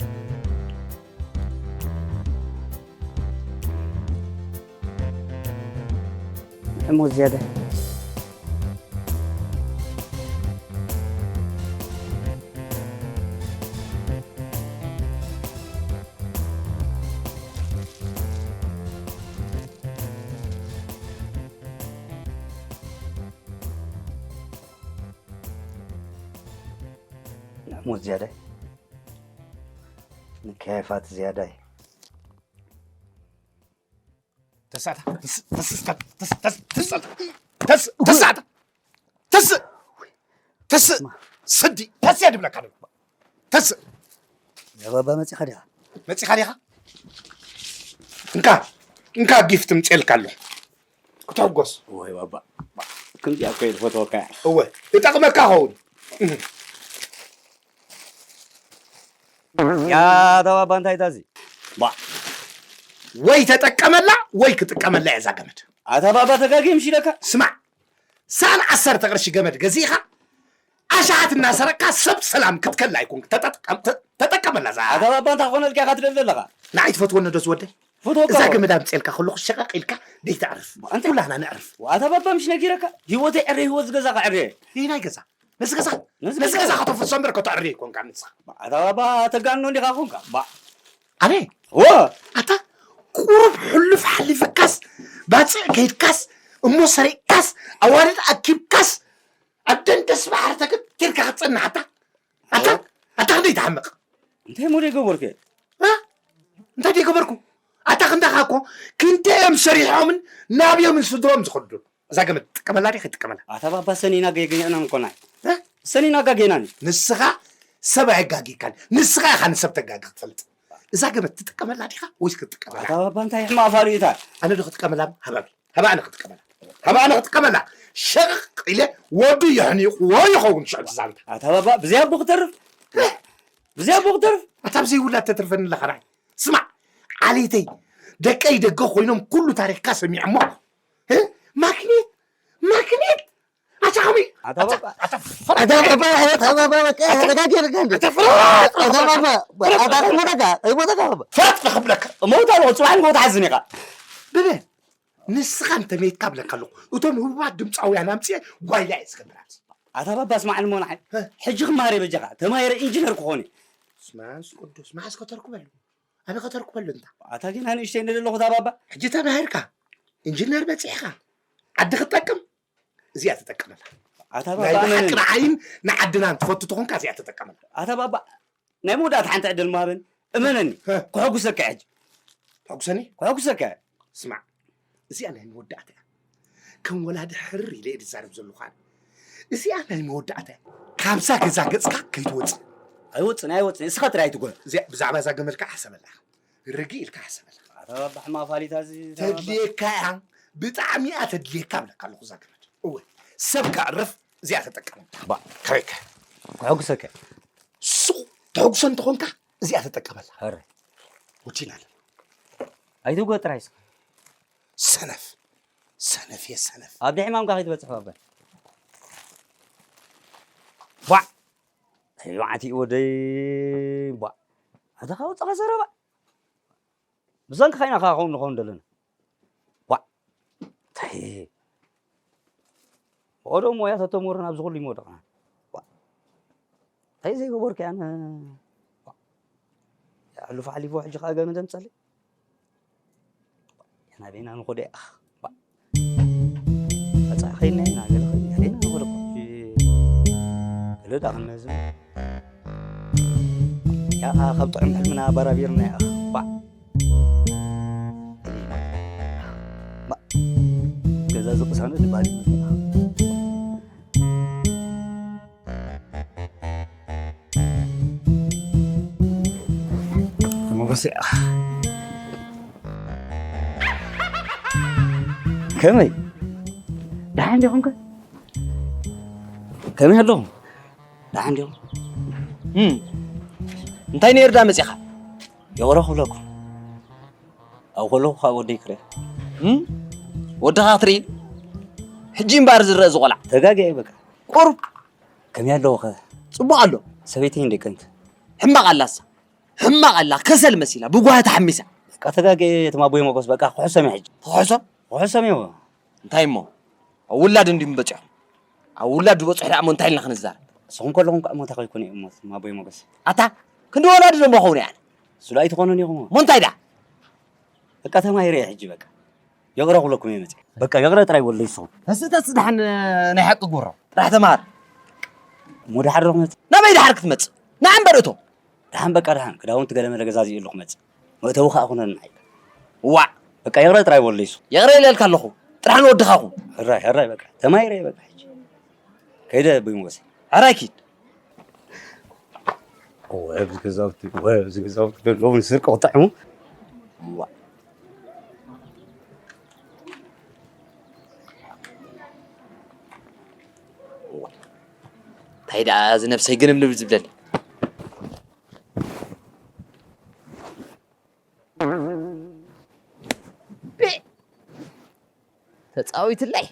ንዕሞ ዝያደ። ንዕሞ ዝያደ። ንከያፋት ዝያዳይ። ተሳታ፣ ተስ-፣ ተስ-፣ ተስ-፣ ተስ-፣ ተስ-፣ ተስ-፣ ተሳታ። ተስ-፣ ተስ-፣ ስዲ፣ ተስ እየ ድብለካ ኣለኹ። ተስ-፣ ያ ባባ መጺኻ ዲኻ? መጺኻ ዲኻ? እንካ፣ እንካ ጊፍት ምጼልካ ኣለኹ። ክትሕጎስ። ወይ ባባ። ከምዚኣ እኮ እየ ዝፈትወካ። እወ፣ ይጠቕመካ ኸውን። እህ። ያ ተባባ እንታይ ታዚ? ባ። ወይ ተጠቀመላ ወይ ክጥቀመላ እያ እዛ ገመድ። ኣታ ባባ ተጋጊ ምሽ ኢለካ? ስማዕ፣ ሳን ዓሰርተ ቅርሺ ገመድ ገዚእኻ ኣሽሓት እናሰረቅካ ሰብ ሰላም ክትከላ ኣይኮንክ። ተጠጥቀም-፣ ተ-፣ ተጠቀመላ እዛ። ኣታ ባባ እንታይ ክኾነልካ ኢኻ ትደሊ ዘለኻ? ንዓይ ትፈትወኒ ዶ ዝወደይ? ፈትወካ እዛ እኮ። ገመድ ኣምፅኤልካ ከለኹ ሸቐቕ ኢልካ ደይተዕርፍ። ኣንተ ኩላህና ነዕርፍ። ኣታ ባባ ምሽ ነጊረካ? ህይወተይ ዕረ ህይወት ዝገዛ ከዕረ። ይህ ናይ ገዛ። ነዚ ገዛ፣ ነዚ ነዚ ገዛ ገዛ ከተፍርሶ እምበር ከተዕርዮ ኣይኮንካን ንስኻ። ኣታ ባባ ተጋኖ እንዲኻ ኮንካ። ባ። ኣነ? ዎ። ኣታ ቁሩብ ሕሉፍ ሓሊፍካስ፣ ባጽዕ ከይድካስ፣ እሞ ሰሪቕካስ፣ ኣዋልድ ኣኪብካስ፣ ኣብ ደንደስ ባሕሪ ተገቲርካ ክትጸንሕ ኣታ? ኣታ? ኣዎ። ኣታ ክንደይ ትሓምቕ? እንታይ እሞ ደይገበርኩ? እ? እንታይ ደይገበርኩ? ኣታ ክንዳኻ እኮ ክንደይ እዮም ሰሪሖምን ናብዮምን ስድሮም ዝኸዱ? እዛ ገመድ ትጥቀመላ ዲኻ? ትጥቀመላ? ኣታ ባባ ሰኒና ገ-፣ ገ-፣ ገና እኮ ናይ። እ? ሰኒና ጋጌናኒ። ንስኻ ሰብ ኣየጋጊካን። ንስኻ ኢኻ ንሰብ ተጋጊ ክትፈልጥ። እዛ ገመድ ትጥቀመላ ዲኻ ወይስ ክትጥቀመላ? ኣታ ባባ እንታይ ሕማቕ ፋሉኢታ? ኣነ ዶ ክጥቀመላ? ሃባቢ። ሃባ ኣነ ክጥቀመላ። ሃባ ኣነ ክጥቀመላ። ሸቕቕ ኢለ ወዱ የሕኒቑዎ ይኸውን ሽዑ ትዛንታ። ኣታ ባባ ብዘይ ኣቦ ክተርፍ? ብዘይ ኣቦ ክተርፍ? ኣታ ብዘይ ውላድ ተትርፈኒ ኣለኻ ራይ። ስማዕ፣ ዓሌተይ፣ ደቀይ ደገ ኮይኖም ኩሉ ታሪኽካ ሰሚዖሞ። እ? ማግኔት፣ ማግኔት። ኣታ ከመይ፣ ኣታ ባባ። ኣታ ፍረ-፣ ኣታ ባባ፣ ኣታ ባባ፣ በቃ፣ ተረጋጊ፣ ተረጋጊ። ኣታ ፍረ-፣ ኣታ ባባ፣ ኣታ ከይሞተካ፣ ከይሞተካ ባባ። ፍረጥ ክብለካ። እሞት ኣለኹ፣ ጽባሕ ንግሆ ትሓዝን ኢኻ። ብለ፣ ንስኻ እንተ ሜትካ ብለካ ኣለኹ። እቶም ህቡባት ድምጻውያን ኣምጽኤ ጓይላ እየ ዝገብር ኣብዚ። ኣታ ባባ፣ ስማዕኒ እሞ ንዓይ። ሀ። ሕጂ ክማሃር እየ በጃኻ። ተማሂረ ኢንጂነር ክኾን እየ። ስማንስ ቅዱስ፣ መዓስ ከተርክበሉ? ኣበይ ከተርክበሉ እንታ? ኣታ ግን ኣንእሽተይ እንደ ዘለኹ እታ ባባ። ሕጂ ተማሂርካ፣ ኢንጂነር በጺሕካ፣ ዓዲ ክትጠቅም፣ እዚኣ ተጠቀመላ። ኣታ ናይ ባባ ብሓቂ እመነኒ። ንዓይን ንዓድናን ትፈቱ ተኾንካ እዚኣ ተጠቀመላ። ኣታ ባባ ናይ መወዳእታ ሓንቲ ዕድል ምሃበኒ። እመነኒ። ሀ። ክሕጉሰካ ሕጂ። ተሕጉሰኒ? ክሕጉሰካ። ስማዕ፣ እዚኣ ናይ መወዳእታ እያ። ከም ወላዲ ሕርር ኢለ እየ ዝዛረብ ዘለኹ ኣነ። እዚኣ ናይ መወዳእታ እያ። ካብዛ ገዛ ገጽካ ከይትወጽእ። ኣይወጽእን፣ ኣይወጽእን። እስኻ ጥራይ ኣይትጎ-፣ እዚኣ ብዛዕባ እዛ ገመድ ከዓ ሕሰበላ። ርግእ ኢልካ ሕሰበላ። ኣታ ባባ ሕማቕ ፋሊታ እዚ ተድልየካ እያ። ብጣዕሚ እያ ተድልየካ እብለካ ኣለኹ እዛ ገመድ። እወ፣ ሰብ ከዕርፍ እዚኣ ተጠቀመላ። ባ፣ ከበይከ? ክሕጉሰካ። ሱቕ ተሕጉሶ እንተኾንካ እዚኣ ተጠቀመላ። ኧረ። ወዲና ኣለና። ኣይትጎ ጥራይ እስኻ። ሰነፍ። ሰነፍ እየ ሰነፍ። ኣብ ሕማምካ ከይትበጽሕ ባባ። ቧዕ። ኣይ፣ መዓት እዩ ወደይ። ቧዕ። ኣታ ካብ ወጻኻ ዘረባ። ብሰንክኻ ኢና ከኣ ከምኡ ንኸውን ዘለና። ዋእ! እንታይ? ብቐደሙ ሞያ ተተምህሩና ኣብዚ ኩሉ ይመወደቕና። ዋእ! እንታይ ዘይገበርኩ ኣነ? ዋእ! የሕልፎ ኣሕሊፎ ሕጂ ከኣ ገመድ ኣምጸለይ። ናበይና ንኸዶ? ኣኽ! ዋእ! መጻኢ ኸይድና ኢና፣ ገለ ኸይድና፣ ናበይና ንኸዶ? ሕጂ ገለ ደኣ ክንመዝን። ያኻ ካብ ጥዑም ሕልምና ኣባራቢርና ያኻ። ባዕ። ባ-፣ ገዛ ዝቕሳነ ድባል ይመስል። ሞገስ ያኻ። ከመይ? ደሓን ዲኹም ከ? ከመይ ኣለኹም? ደሓን ዲኹም? እም። እንታይ ነይሩ ዳ መጺኻ? ይቕረ ክብለኩም። ኣብኡ ከለኹ ካብ ወደይ ክርኢ። እም? ወድኻ ክትርኢ? ሕጂ እምበኣር ዝረአ እዚ ቆልዓ። ተጋግየ በቃ። ቁሩብ። ከመይ ኣለዎ ኸ? ጽቡቕ ኣሎ። ሰበይተይን ደቀንት? ሕማቕ ኣላሳ። ሕማቕ ኣላ። ከሰል መሲላ። ብጓሂ ተሓሚሳ። በቃ ተጋግየ፣ እቲ ማቦይ ሞገስ በቃ ክሕሶም እየ ሕጂ። ክሕሶም? ክሕሶም እየ። እንታይ እሞ? ኣብ ውላድ እንድዮም በጺሖም። ኣብ ውላድ ዝበጽሑ ደኣ እሞ እንታይ ኢልና ክንዛረብ? ንስኹም ከለኹም ከኣ እሞ እንታይ ኮይንኩም እዮም እሞ፣ ማቦይ ሞገስ? ኣታ፣ ክንዲ ወላዲ ደሞ ኸውን እየ ኣነ። ስለ ኣይትኾኑን ኢኹም። እሞ እንታይ ደኣ? በቃ ተማሂረ እየ ሕጂ በቃ። ይቕረ ክብለኩም እየ መጺአ። በቃ ይቕረ ጥራይ በሉ ንስኹም። እስቲ ተጽዳሕን ናይ ሓቂ ግብሮ። ጥራሕ ተማሃር። እሞ ደሓር ዶ ክመጽእ? ናበይ ደሓር ክትመጽእ? ንዓ እምበር እቶ። ደሓን በቃ ደሓን። ክዳውንቲ ገለ መለ ገዛዚእሉ ክመጽእ። መእተዊ ከኣ ኩነልና ኢልካ። ዋዕ! በቃ ይቕረ ጥራይ በሎ ይሱ። ይቕረ ኢለልካ ኣለኹ። ጥራሕ ንወድኻ ኩን። ሕራይ፣ ሕራይ በቃ። ተማሂረ እየ በቃ ሕጂ። ከይደ ኣቦይ ሞገሰይ። ሕራይ ኪድ። እወ፣ ኣብዚ ገዛውቲ፣ እወ፣ ኣብዚ ገዛውቲ ዘለዉ ንስርቂ ክጥዕሙ። ዋዕ! እንታይ ደኣ እዚ ነብሰይ ግንብንብ ዝብለኒ? ቤ-፣ ተጻዊትለይ።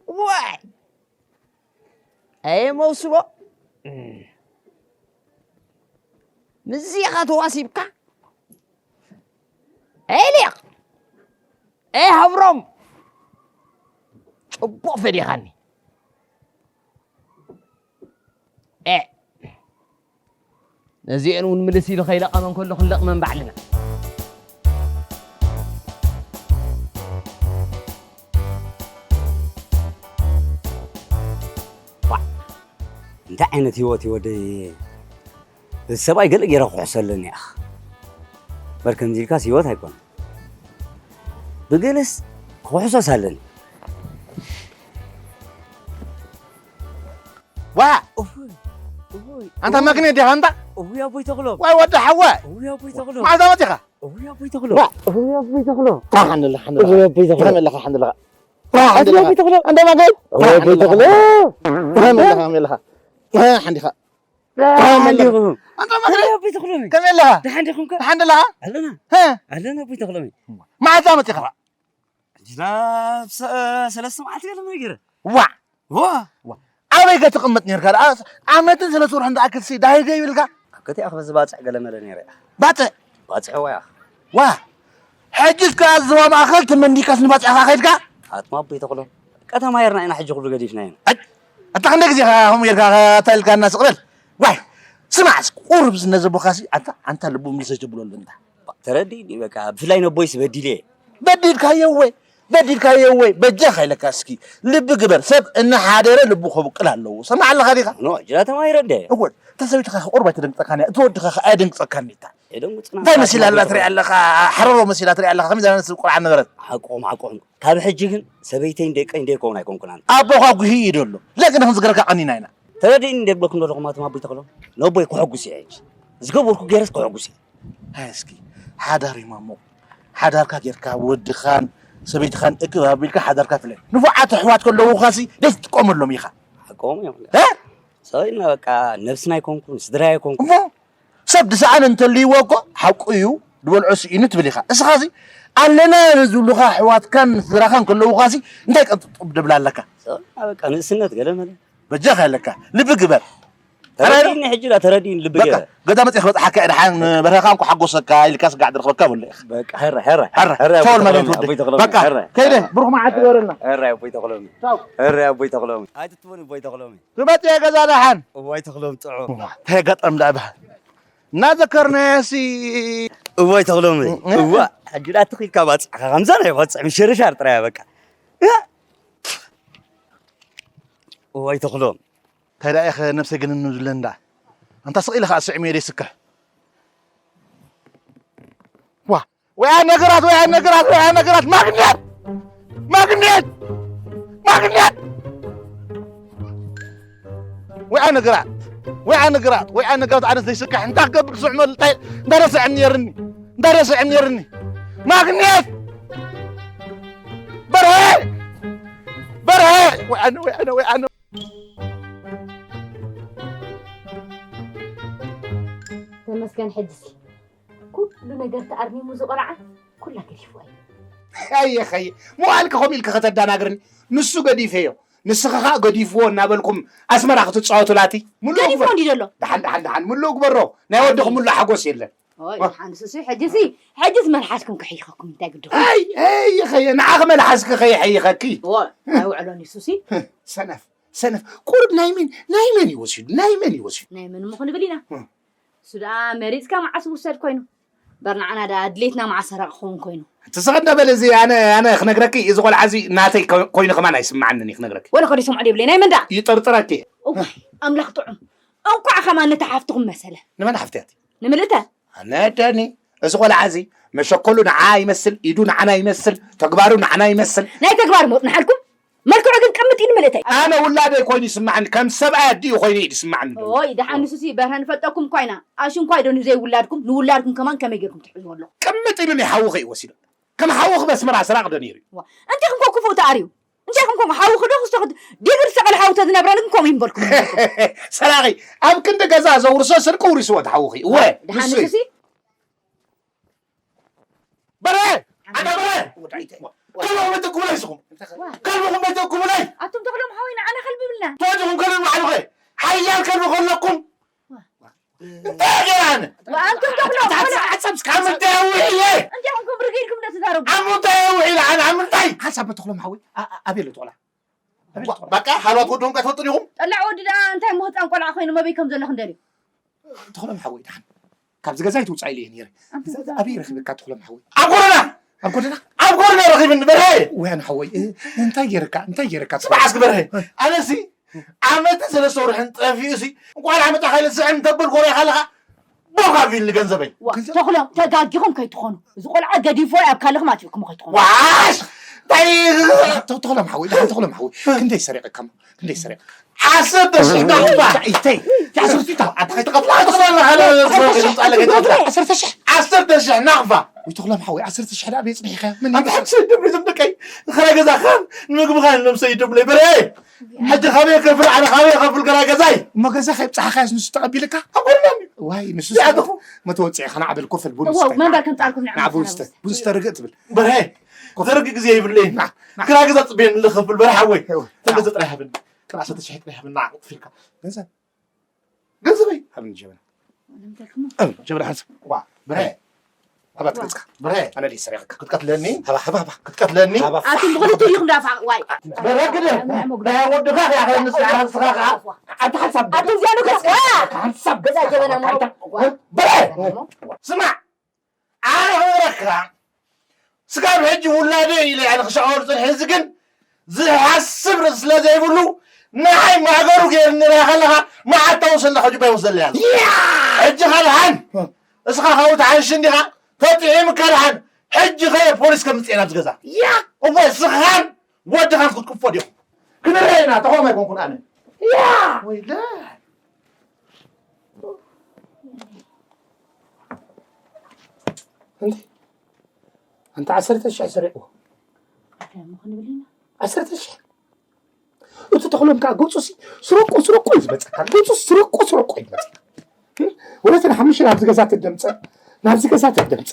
ዋይ! ኣየ መውስቦ። ምስዚ ኢኻ ተዋሲብካ? ኣየ ሊቕ! ኣየ ሃብሮም! ጽቡቕ ፈዲኻኒ። ኤ! ነዚኤን እውን ምልስ ኢሉ ከይለቐመን ከሎ ክንለቕመን ባዕልና። ዋዕ! እንታይ ዓይነት ህይወት እዩ ወደይ? እዚ ሰብኣይ ገለ ገይረ ክውሕሶ ኣለኒ እያ። እምበር ከምዚ ኢልካስ ህይወት ኣይኮነን። ብገለስ ክውሕሶስ ኣለኒ። ዋ! እውይ፣ እውይ፣ ኣንታ እውይ። መግነ ዲኻ ኣንታ? እውይ ኣቦይ ተኽሎም። ዋይ ወዲ ሓወ! እውይ ኣቦይ ተኽሎም። መዓልታ መጺኻ? እውይ ኣቦይ ተኽሎም። ዋ! እውይ ኣቦይ ተኽሎም። ዋ፣ ሓንደላ፣ ሓንደላ። እውይ ኣቦይ ተኽሎም። ከመይ ኣለኻ፣ ሓንደላ? ዋ፣ ሓንደላ። ኣቦይ ተኽሎም። ኣንታ መግነ? እውይ ኣቦይ ተኽሎም። ከመይ ኣለኻ፣ ከመይ ኣለኻ? ዋ፣ ሓንዲኻ። ደሓን ዲኹም? ኣንታ መግነ? ኣቦይ ተኽሎሚ። ከመይ ኣለኻ? ደሓን ዲኹም ከ? ደሓን ደለኻ? ኣለና። ሀ? ኣለና ኣቦይ ተኽሎሚ። መዓልታ መጺኻ? ሕጂ ናብ ሰ-፣ ሰለስተ መዓልቲ ገለ ነገር። ዋ ዋ ዋ ኣበይ ከትቕመጥ ነርካ ደኣ? ዓመትን ሰለስተ ወርሕን ዝኣክል ሲ ዳሂገ ይብልካ? ኣብ ከቲኣ ክበዚ ባፅዕ ገለ መለ ነይረ እያ። ባፅዕ ባፅዕ ወያ ዋ ሕጂ እስከ ኣዝዋ ማእኸል ተመንዲካስ ንባፅዕኻ ከይድካ? ኣትማ ኣቦይ ተኽሎም፣ ከተማ ሄርና ኢና ሕጂ ኩሉ ገዲፍና ኢና። ኣይ ኣታ ክንደ ግዜ ከምኡ ጌርካ ኣታ ኢልካ እናስቕበል ዋይ ስማዕ ቁሩብ ዝነዘቦኻሲ ኣንታ ኣንታ ልቡ ምልሰ ጀብሎ ኣሎ እንታ ተረዲእኒ በቃ ብፍላይ ነቦይስ በዲለ እየ። በዲልካዮ ወይ በዲልካዮ ወይ በጃኻ ኢለካ እስኪ ልቢ ግበር ሰብ እናሓደረ ልቡ ከብቅል ኣለዎ ሰማዕ ኣለኻ ዲኻ ኖ ጅራ ተማሂረ እንደ እወ እታ ሰበይትኻ ቁርብ ኣይተደንግፀካን እያ እቲ ወድኻ ከ ኣየደንግፀካን እታ የደንጉፅና እንታይ መሲላ ኣላ ትሪኣ ኣለኻ ሓረሮ መሲላ ትሪኣ ኣለኻ ከመይ ዝኣመሰል ቆልዓ ነበረት ሓቆም ሓቆም ካብ ሕጂ ግን ሰበይተይን ደቀይን ደይከውን ኣይኮንኩናን ኣቦኻ ጉሂ እዩ ደሎ ለግን ክንዝገረካ ቀኒና ኢና ተረዲእኒ እንደ ብለኩም ዘለኹም ኣቶም ኣቦይ ተኽሎም ነቦይ ክሕጉስ እየ ሕጂ ዝገበርኩ ገይረስ ክሕጉስ እየ ሃይ እስኪ ሓዳር ይማሞ ሓዳርካ ጌርካ ወድኻን ሰበይትኻን እክብ ኣቢልካ ሓዳርካ ፍለ ንፉዓት ኣሕዋት ከለዉኻሲ ደስ ትጥቀመሎም ኢኻ ሓቆም እዮም እ? ሰበይና በቃ ነብስና ኣይኮንኩን ስድራ ኣይኮንኩን እሞ ሰብ ድሰኣን እንተልይዎ እኮ ሓቁ እዩ ድበልዖ ስኢኑ ትብል ኢኻ እስኻሲ ኣለና ዝብሉኻ ኣሕዋትካን ስድራኻን ከለዉኻሲ እንታይ ቀጥጡብ ድብላ ኣለካ ሰበይና በቃ ንእስነት ገለ መለ በጃኻ ኣለካ ልቢ ግበር ተረዲእኒ ሕጂ ዳ ተረዲእኒ ልቢ በቃ ገይረ ገዛ መፅእ ክበፅሓካ እየ ድሓን በርሀኻ እንኳ ሓጎሰካ ኢልካ ስጋዕ ድረኽበካ በሎ ኢኻ በቃ ሀረ ሀረ ሀረ ሀረ ቻው ኣቦይ ማለት ተኽሎም ወዲ ኣቦይ ተኽሎም በቃ ሀረ ከይደ ብሩኽ መዓልቲ ግበረልና ሀረ ኣቦይ ተኽሎም ቻው ሀረ ኣቦይ ተኽሎም ኣይትትወን ኣቦይ ተኽሎም ትመፅእ ገዛ ደሓን እዋይ ተኽሎም ጥዑም እንታይ ኣጋጣሚ ደኣ በሃል እናዘከርናዮ ሲ እዋይ ተኽሎም እ? እዋ ሕጂ ዳ ትኽኢልካ ባፅዕኻ ከምዛ ናይ ቆፅዕ ምሽርሻር ጥራያ በቃ እ? እዋይ ተኽሎም እንታይ ደኣ ኢኸ ነብሰይ ግን እንብለን ደኣ ኣንታ ስቕ ኢለ ኸዓ ስዕም እየ ደይስክሕ ዋ ወያ ነገራት ወያ ነገራት ወያ ነገራት ማግኔት ማግኔት ማግኔት ወያ ነገራት ወያ ነገራት ወያ ነገራት ኣነስ ዘይስክሕ እንታይ ክገብር ስዕመሉ እንታይ እንዳረስዐም ነርኒ እንዳረስዐም ነርኒ ማግኔት በርሀ በርሀ ወያ ወያ ወያ ተመስገን ሕጅሲ ኩሉ ነገር ተኣርሚሙ ዝቆልዓ ኩላ ገዲፍዋ እዩ። ኣየ ኸየ መዋእልኪ ከምኡ ኢልኪ ከተዳናግርኒ ንሱ ገዲፈዮ ንስኺ ኸኣ ገዲፍዎ እናበልኩም ኣስመራ ክትጻወቱላ እቲ ምሉእ ገዲፍዎ ግበሮ። እንድዩ ዘሎ። ደሓን ደሓን ደሓን ምሉእ ግበሮ ናይ ወድኺ ምሉእ ሓጎስ የለን። ኦይ ሓንሱሲ ሕጅሲ ሕጅስ መልሓስኩም ክሕይኸኩም እንታይ ግድኹም። ኣይ ኣየ ኸየ ንዓኺ መልሓስኪ ከየሐይኸኪ። ኦይ ኣይውዕሎን እዩ ሱሲ። ሰነፍ ሰነፍ ቁሩብ ናይ መን ናይ መን እዩ ወሲዱ ናይ መን እዩ ወሲዱ ናይ መን እሞ ክንብል ኢና እም። እሱ ደኣ መሪፅካ መዓስ ውሰድ ኮይኑ በር ንዓና ደኣ ድሌትና መዓስ ሰረቕ ክኸውን ኮይኑ እቲ ስቕ እንዳበለ እዚ ኣነ ኣነ ክነግረኪ እዚ ቆልዓ እዚ ናተይ ኮ- ኮይኑ ከማን ኣይስምዓንን እዩ ክነግረኪ ወላ ከዲ ሰምዖ የብለይ ናይ መን ደኣ ይጥርጥረኪ እዋይ ኣምላኽ ጥዑም እንኳዕ ከማን ነታ ሓፍትኹም መሰለ ንመን ሓፍትያት ንምልእተ ኣነደኒ እዚ ቆልዓ እዚ መሸኮሉ ንዓ ይመስል፣ ኢዱ ንዓና ይመስል፣ ተግባሩ ንዓና ይመስል። ናይ ተግባር ሞት ንሓልኩም መልክዑ ግን ቅምጥ ኢሉ ምልእተይ። ኣነ ውላደይ ኮይኑ ይስምዓኒ፣ ከም ሰብኣይ ኣዲኡ ኮይኑ እዩ ዝስምዓኒ። ኦይ ደሓን ንሱሲ በርሀ ንፈልጠኩም እኳ ኢና። ኣሽንኳይ ዶ ንዘይ ውላድኩም ንውላድኩም ከማን ከመይ ጌርኩም ትሕዝዎ ኣለኹም። ቅምጥ ኢሉ ናይ ሓውኺ እዩ ወሲዱ። ከም ሓውኺ በስመራ ስራቕ ዶ ነይሩ እዩ። እንቲኹም ኮ ክፉእ ተኣርዩ። እንታይ ኮንኩም ሓዊ ክዶ ክስቶ ዲግሪ ሰቐል ሓዊ ተዝነብረኒ ግን ከምኡ ይምበልኩም ሰራቂ ኣብ ክንዲ ገዛ ዘውርሶ ስርቂ ውሪስዎ ተሓውኺ እወ ደሓን ንሱ እዩ። ንሱሲ በረ ኣታ በረ ከልብኹም መይተኩምለይ ስኹም ከልብኹም መይተኩምለይ ኣቱም ተኽሎም ሓወይ ንዓና ከልቢ ብልና ተዋጅኹም ከልቢ ባዕልኸ ሓያል ከልቢ ከለኩም እንታይ ገይረ ኣነ ኣንቱም ተኽሎም ካብ ምንታይ ኣውዒለ እንታይ ኮንኩም ርግኢልኩም ዶ ትዛረቡ ኣብ ምንታይ ኣውዒለ ኣነ ኣብ ምንታይ ሓሳብ ተኽሎም ሓወይ ኣበይ ኣሎ ተኽላ በቃ ሃልዋት ወድኹም ከትፈልጡ ዲኹም ጠላዕ ወዲ ደኣ እንታይ ሞ ህፃን ቆልዓ ኮይኑ መበይ ከም ዘሎ ክንደልዩ ተኽሎም ሓወይ ደሓን ካብዚ ገዛ ይትውፃእ ኢለ እየ ነይረ ኣበይ ረኺበካ ተኽሎም ሓወይ ኣብ ጎደና ኣብ ጎደና ኣብ ጎደና ረኺብኒ በርሀ ወያን ሓወይ እንታይ ገይረካ እንታይ ገይረካ ስማዕ እስኪ በርሀ ኣነሲ ዓመትን ሰለስተ ወርሕን ጠፊኡ ሲ እንኳን ዓመት ኣኸለ ዝስዕም እንተብል ኮሪኻ ኣለኻ ቦካ ቢልኒ ገንዘበይ ተኽሎም ተጋጊኹም ከይትኾኑ እዚ ቆልዓ ገዲፎ ኣብ ካልኽም ኣትዩኩም ከይትኾኑ ዋሽ እንታይ ተኽሎም ሓወይ ደሓን ተኽሎም ሓወይ ክንደይ ሰሪቕካ ክንደይ ሰሪቕ ዓሰርተ ሽሕ ናቕፋ ኢተይ ዓሰርተ ሽሕ ዓሰርተ ሽሕ ናቕፋ ወይ ተኽሎም ሓወይ ዓሰርተ ሽሕ ደኣ ቤት ጽኒሕካ ምን ኣብ ሓንቲ ሰይድ ደብሪ ዝምደቀይ ንኸራይ ገዛ ኻን ንምግቢ ኻን ነምሰይ ደብለይ በረ ሕጂ ካበይ ከፍል ኣነ ካበይ ከፍል ገራ ገዛይ እሞ ገዛ ከይብፅሓኻያስ ንሱ ተቐቢልካ ኣብ ጎድና ዋይ ንሱ መተወፅዒ ከናዕበል ኮፈል ቡን መንበር ከምፃልኩም ንዓ ቡን ስተ ቡን ስተ ርግእ ትብል በረ ደርጊ ግዜ ይብለይ እና ክራ ገዛ ጽበየኒ ኣለኸ ብል በርሓ ወይ። እወ። ተገዘ ጥራይ ሃበኒ። ክራ ሰተ ሽሕ ጥራይ ሃበኒ። ንዓ ቁጥፊልካ። ገንዘብ። ገንዘበይ። ሃብኒ ጀበና። ሃብኒ ጀበና ሓንሳብ። ዋ፣ ብረ። ሃባ ትገጽካ። ብረ። ኣነ ድዩ ሰሪቕካ? ክትቀትለኒ? ሃባ፣ ሃባ፣ ሃባ። ክትቀትለኒ? ሃባ። ኣቱም ብኽልቲኡ ኢኹም ዳፋዕ፣ ዋይ። ብረ ግደ። ናይ ወድኻ ከይኣኽለኒ ስጋራ ንስኻ ከኣ። ኣቲ ሓንሳብ። ኣቱም እዚኣ ንገጽካ። ሓንሳብ። ገዛ ጀበና እሞ። ብረ። ስማዕ። ኣነ ክነግረካ፣ ስጋብ ሕጂ ውላደይ ኢለ ኣነ ክሸቐሉ ጽንሐ፣ እዚ ግን ዝሓስብ ርእሲ ስለ ዘይብሉ፣ ንዓይ ማእገሩ ገይሩ ንሪኣ ከለኻ፣ መዓት ተውስለካ ጁባ ይወስደለይ ኣለ። ያ! ሕጂ ካልሃን፣ እስኻ ካብኡ ትሓይሽ እንዲኻ፣ ተጥዒምካ ደሓን፣ ሕጂ ኸየ ፖሊስ ከምጽእ ናብ ዝገዛ። ያ! እወ፣ እስኻን ወድኻን ክትቅፎ ዲኹም። ክንረአና፣ ተኾም ኣይኮንኩን ኣነ። ያ! ወይለ። እንዴ? ኣንታ ዓሰርተ ሽሕ ሰሪቑ። እንታይ እሞ ክንብል ኢና? ዓሰርተ ሽሕ። እቲ ተኽሎም ከኣ ገጹ ሲ ስረቆ፣ ስረቆ እዩ ዝመጸካ። ገጹ ስረቆ፣ ስረቆ እዩ ዝመጸካ። ወለተ ንሓሙሽተ ናብዚ ገዛ ትደምጸ፣ ናብዚ ገዛ ትደምጸ።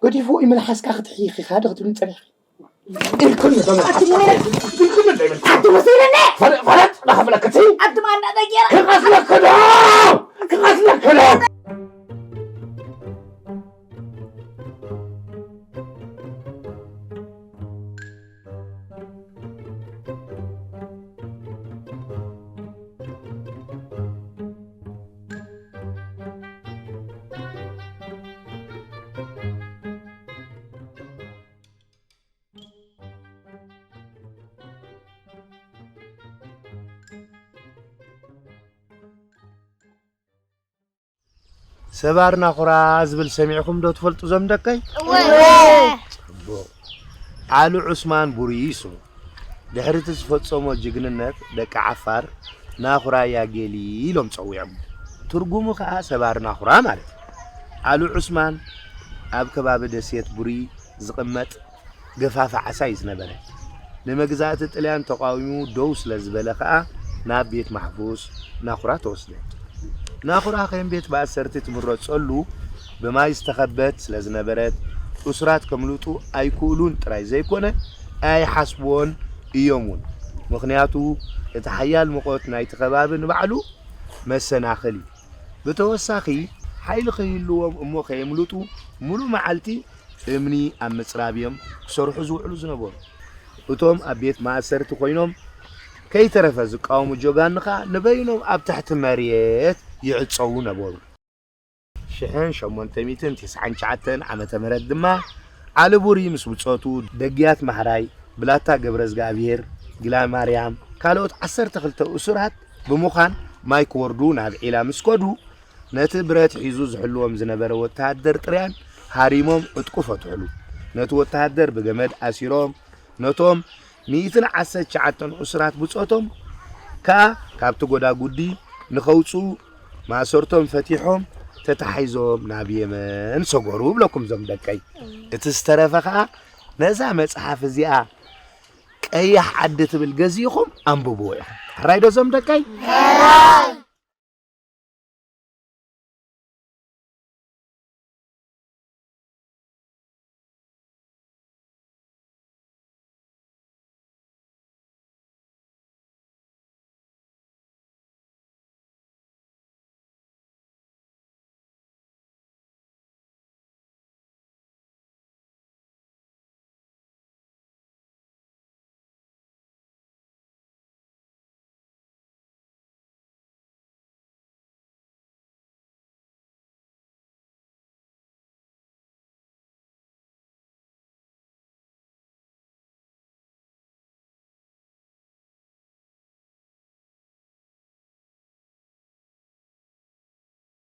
ገዲፉ እዩ መልሓስካ ክትሕይኽ ኢኻ ዶ ክትብልኒ ጸኒሕኺ? ኢልኩን ንተመልካች። ኣቲ ሙሴ! ኢልኩን ንተመልካች። ኣቲ ሙሴ ነነ! ፈለ-፣ ፈለጥ ናኸብለክቲ? ኣቲ ማና ደጌራ! ክቐትለክ ዶ? ክቐትለክ ዶ? ሰባር ናኹራ ዝብል ሰሚዕኹም ዶ ትፈልጡ ዞም ደቀይ? እወ። ጽቡቕ። ዓሊ ዑስማን ቡሪ እዩ ስሙ። ድሕሪ እቲ ዝፈጸሞ ጅግንነት ደቂ ዓፋር ናኹራ ያጌሊ ኢሎም ጸዊዖም። ትርጉሙ ከኣ ሰባር ናኹራ ማለት እዩ። ዓሊ ዑስማን ኣብ ከባቢ ደሴት ቡሪ ዝቕመጥ ገፋፊ ዓሳ እዩ ዝነበረ። ንመግዛእቲ ጥልያን ተቓዊሙ ደው ስለ ዝበለ ከኣ ናብ ቤት ማሕፉስ ናኹራ ተወስደ። ናኹራ ከም ቤት ማእሰርቲ ትምረጸሉ ብማይ ዝተኸበት ስለ ዝነበረት፣ እሱራት ከምልጡ ኣይክእሉን ጥራይ ዘይኮነ፣ ኣይሓስብዎን እዮም እውን። ምኽንያቱ፣ እቲ ሓያል ሙቐት ናይቲ ከባቢ ንባዕሉ መሰናኽል እዩ። ብተወሳኺ፣ ሓይሊ ከይህልዎም እሞ ከየምልጡ፣ ሙሉእ መዓልቲ እምኒ ኣብ ምጽራብ እዮም ክሰርሑ ዝውዕሉ ዝነበሩ። እቶም ኣብ ቤት ማእሰርቲ ኮይኖም ከይተረፈ ዝቃወሙ ጀጋኑ ኸኣ ንበይኖም ኣብ ትሕቲ መሬት ይዕጸዉ ነበሩ። ሽሕን ሸሞንተ ሚእትን ትስዓን ትሽዓተን ዓመተ ምህረት ድማ ዓሊ ቡሪ ምስ ብጾቱ ደግያት ማሕራይ፣ ብላታ ገብረዝግኣብሄር፣ ጊላ ማርያም፣ ካልኦት ዓሰርተ ክልተ እሱራት ብምዃን ማይ ክወርዱ ናብ ዒላ ምስ ከዱ፣ ነቲ ብረት ሒዙ ዝሕልዎም ዝነበረ ወተሃደር ጥርያን ሃሪሞም ዕጥቁ ፈትሑሉ። ነቲ ወተሃደር ብገመድ ኣሲሮም፣ ነቶም ሚእትን ዓሰርተ ትሽዓተን እሱራት ብጾቶም ከኣ ካብቲ ጎዳጉዲ ንኸውጽኡ ማእሰርቶም ፈቲሖም ተታሒዞም ናብ የመን ሰጎሩ እብለኩም ዞም ደቀይ። እቲ ዝተረፈ ከኣ ነዛ መጽሓፍ እዚኣ ቀያሕ ዓዲ ትብል ገዚእኹም ኣንብብዎ ኢኹም። ሕራይ ዶ ዞም ደቀይ? ሕራይ።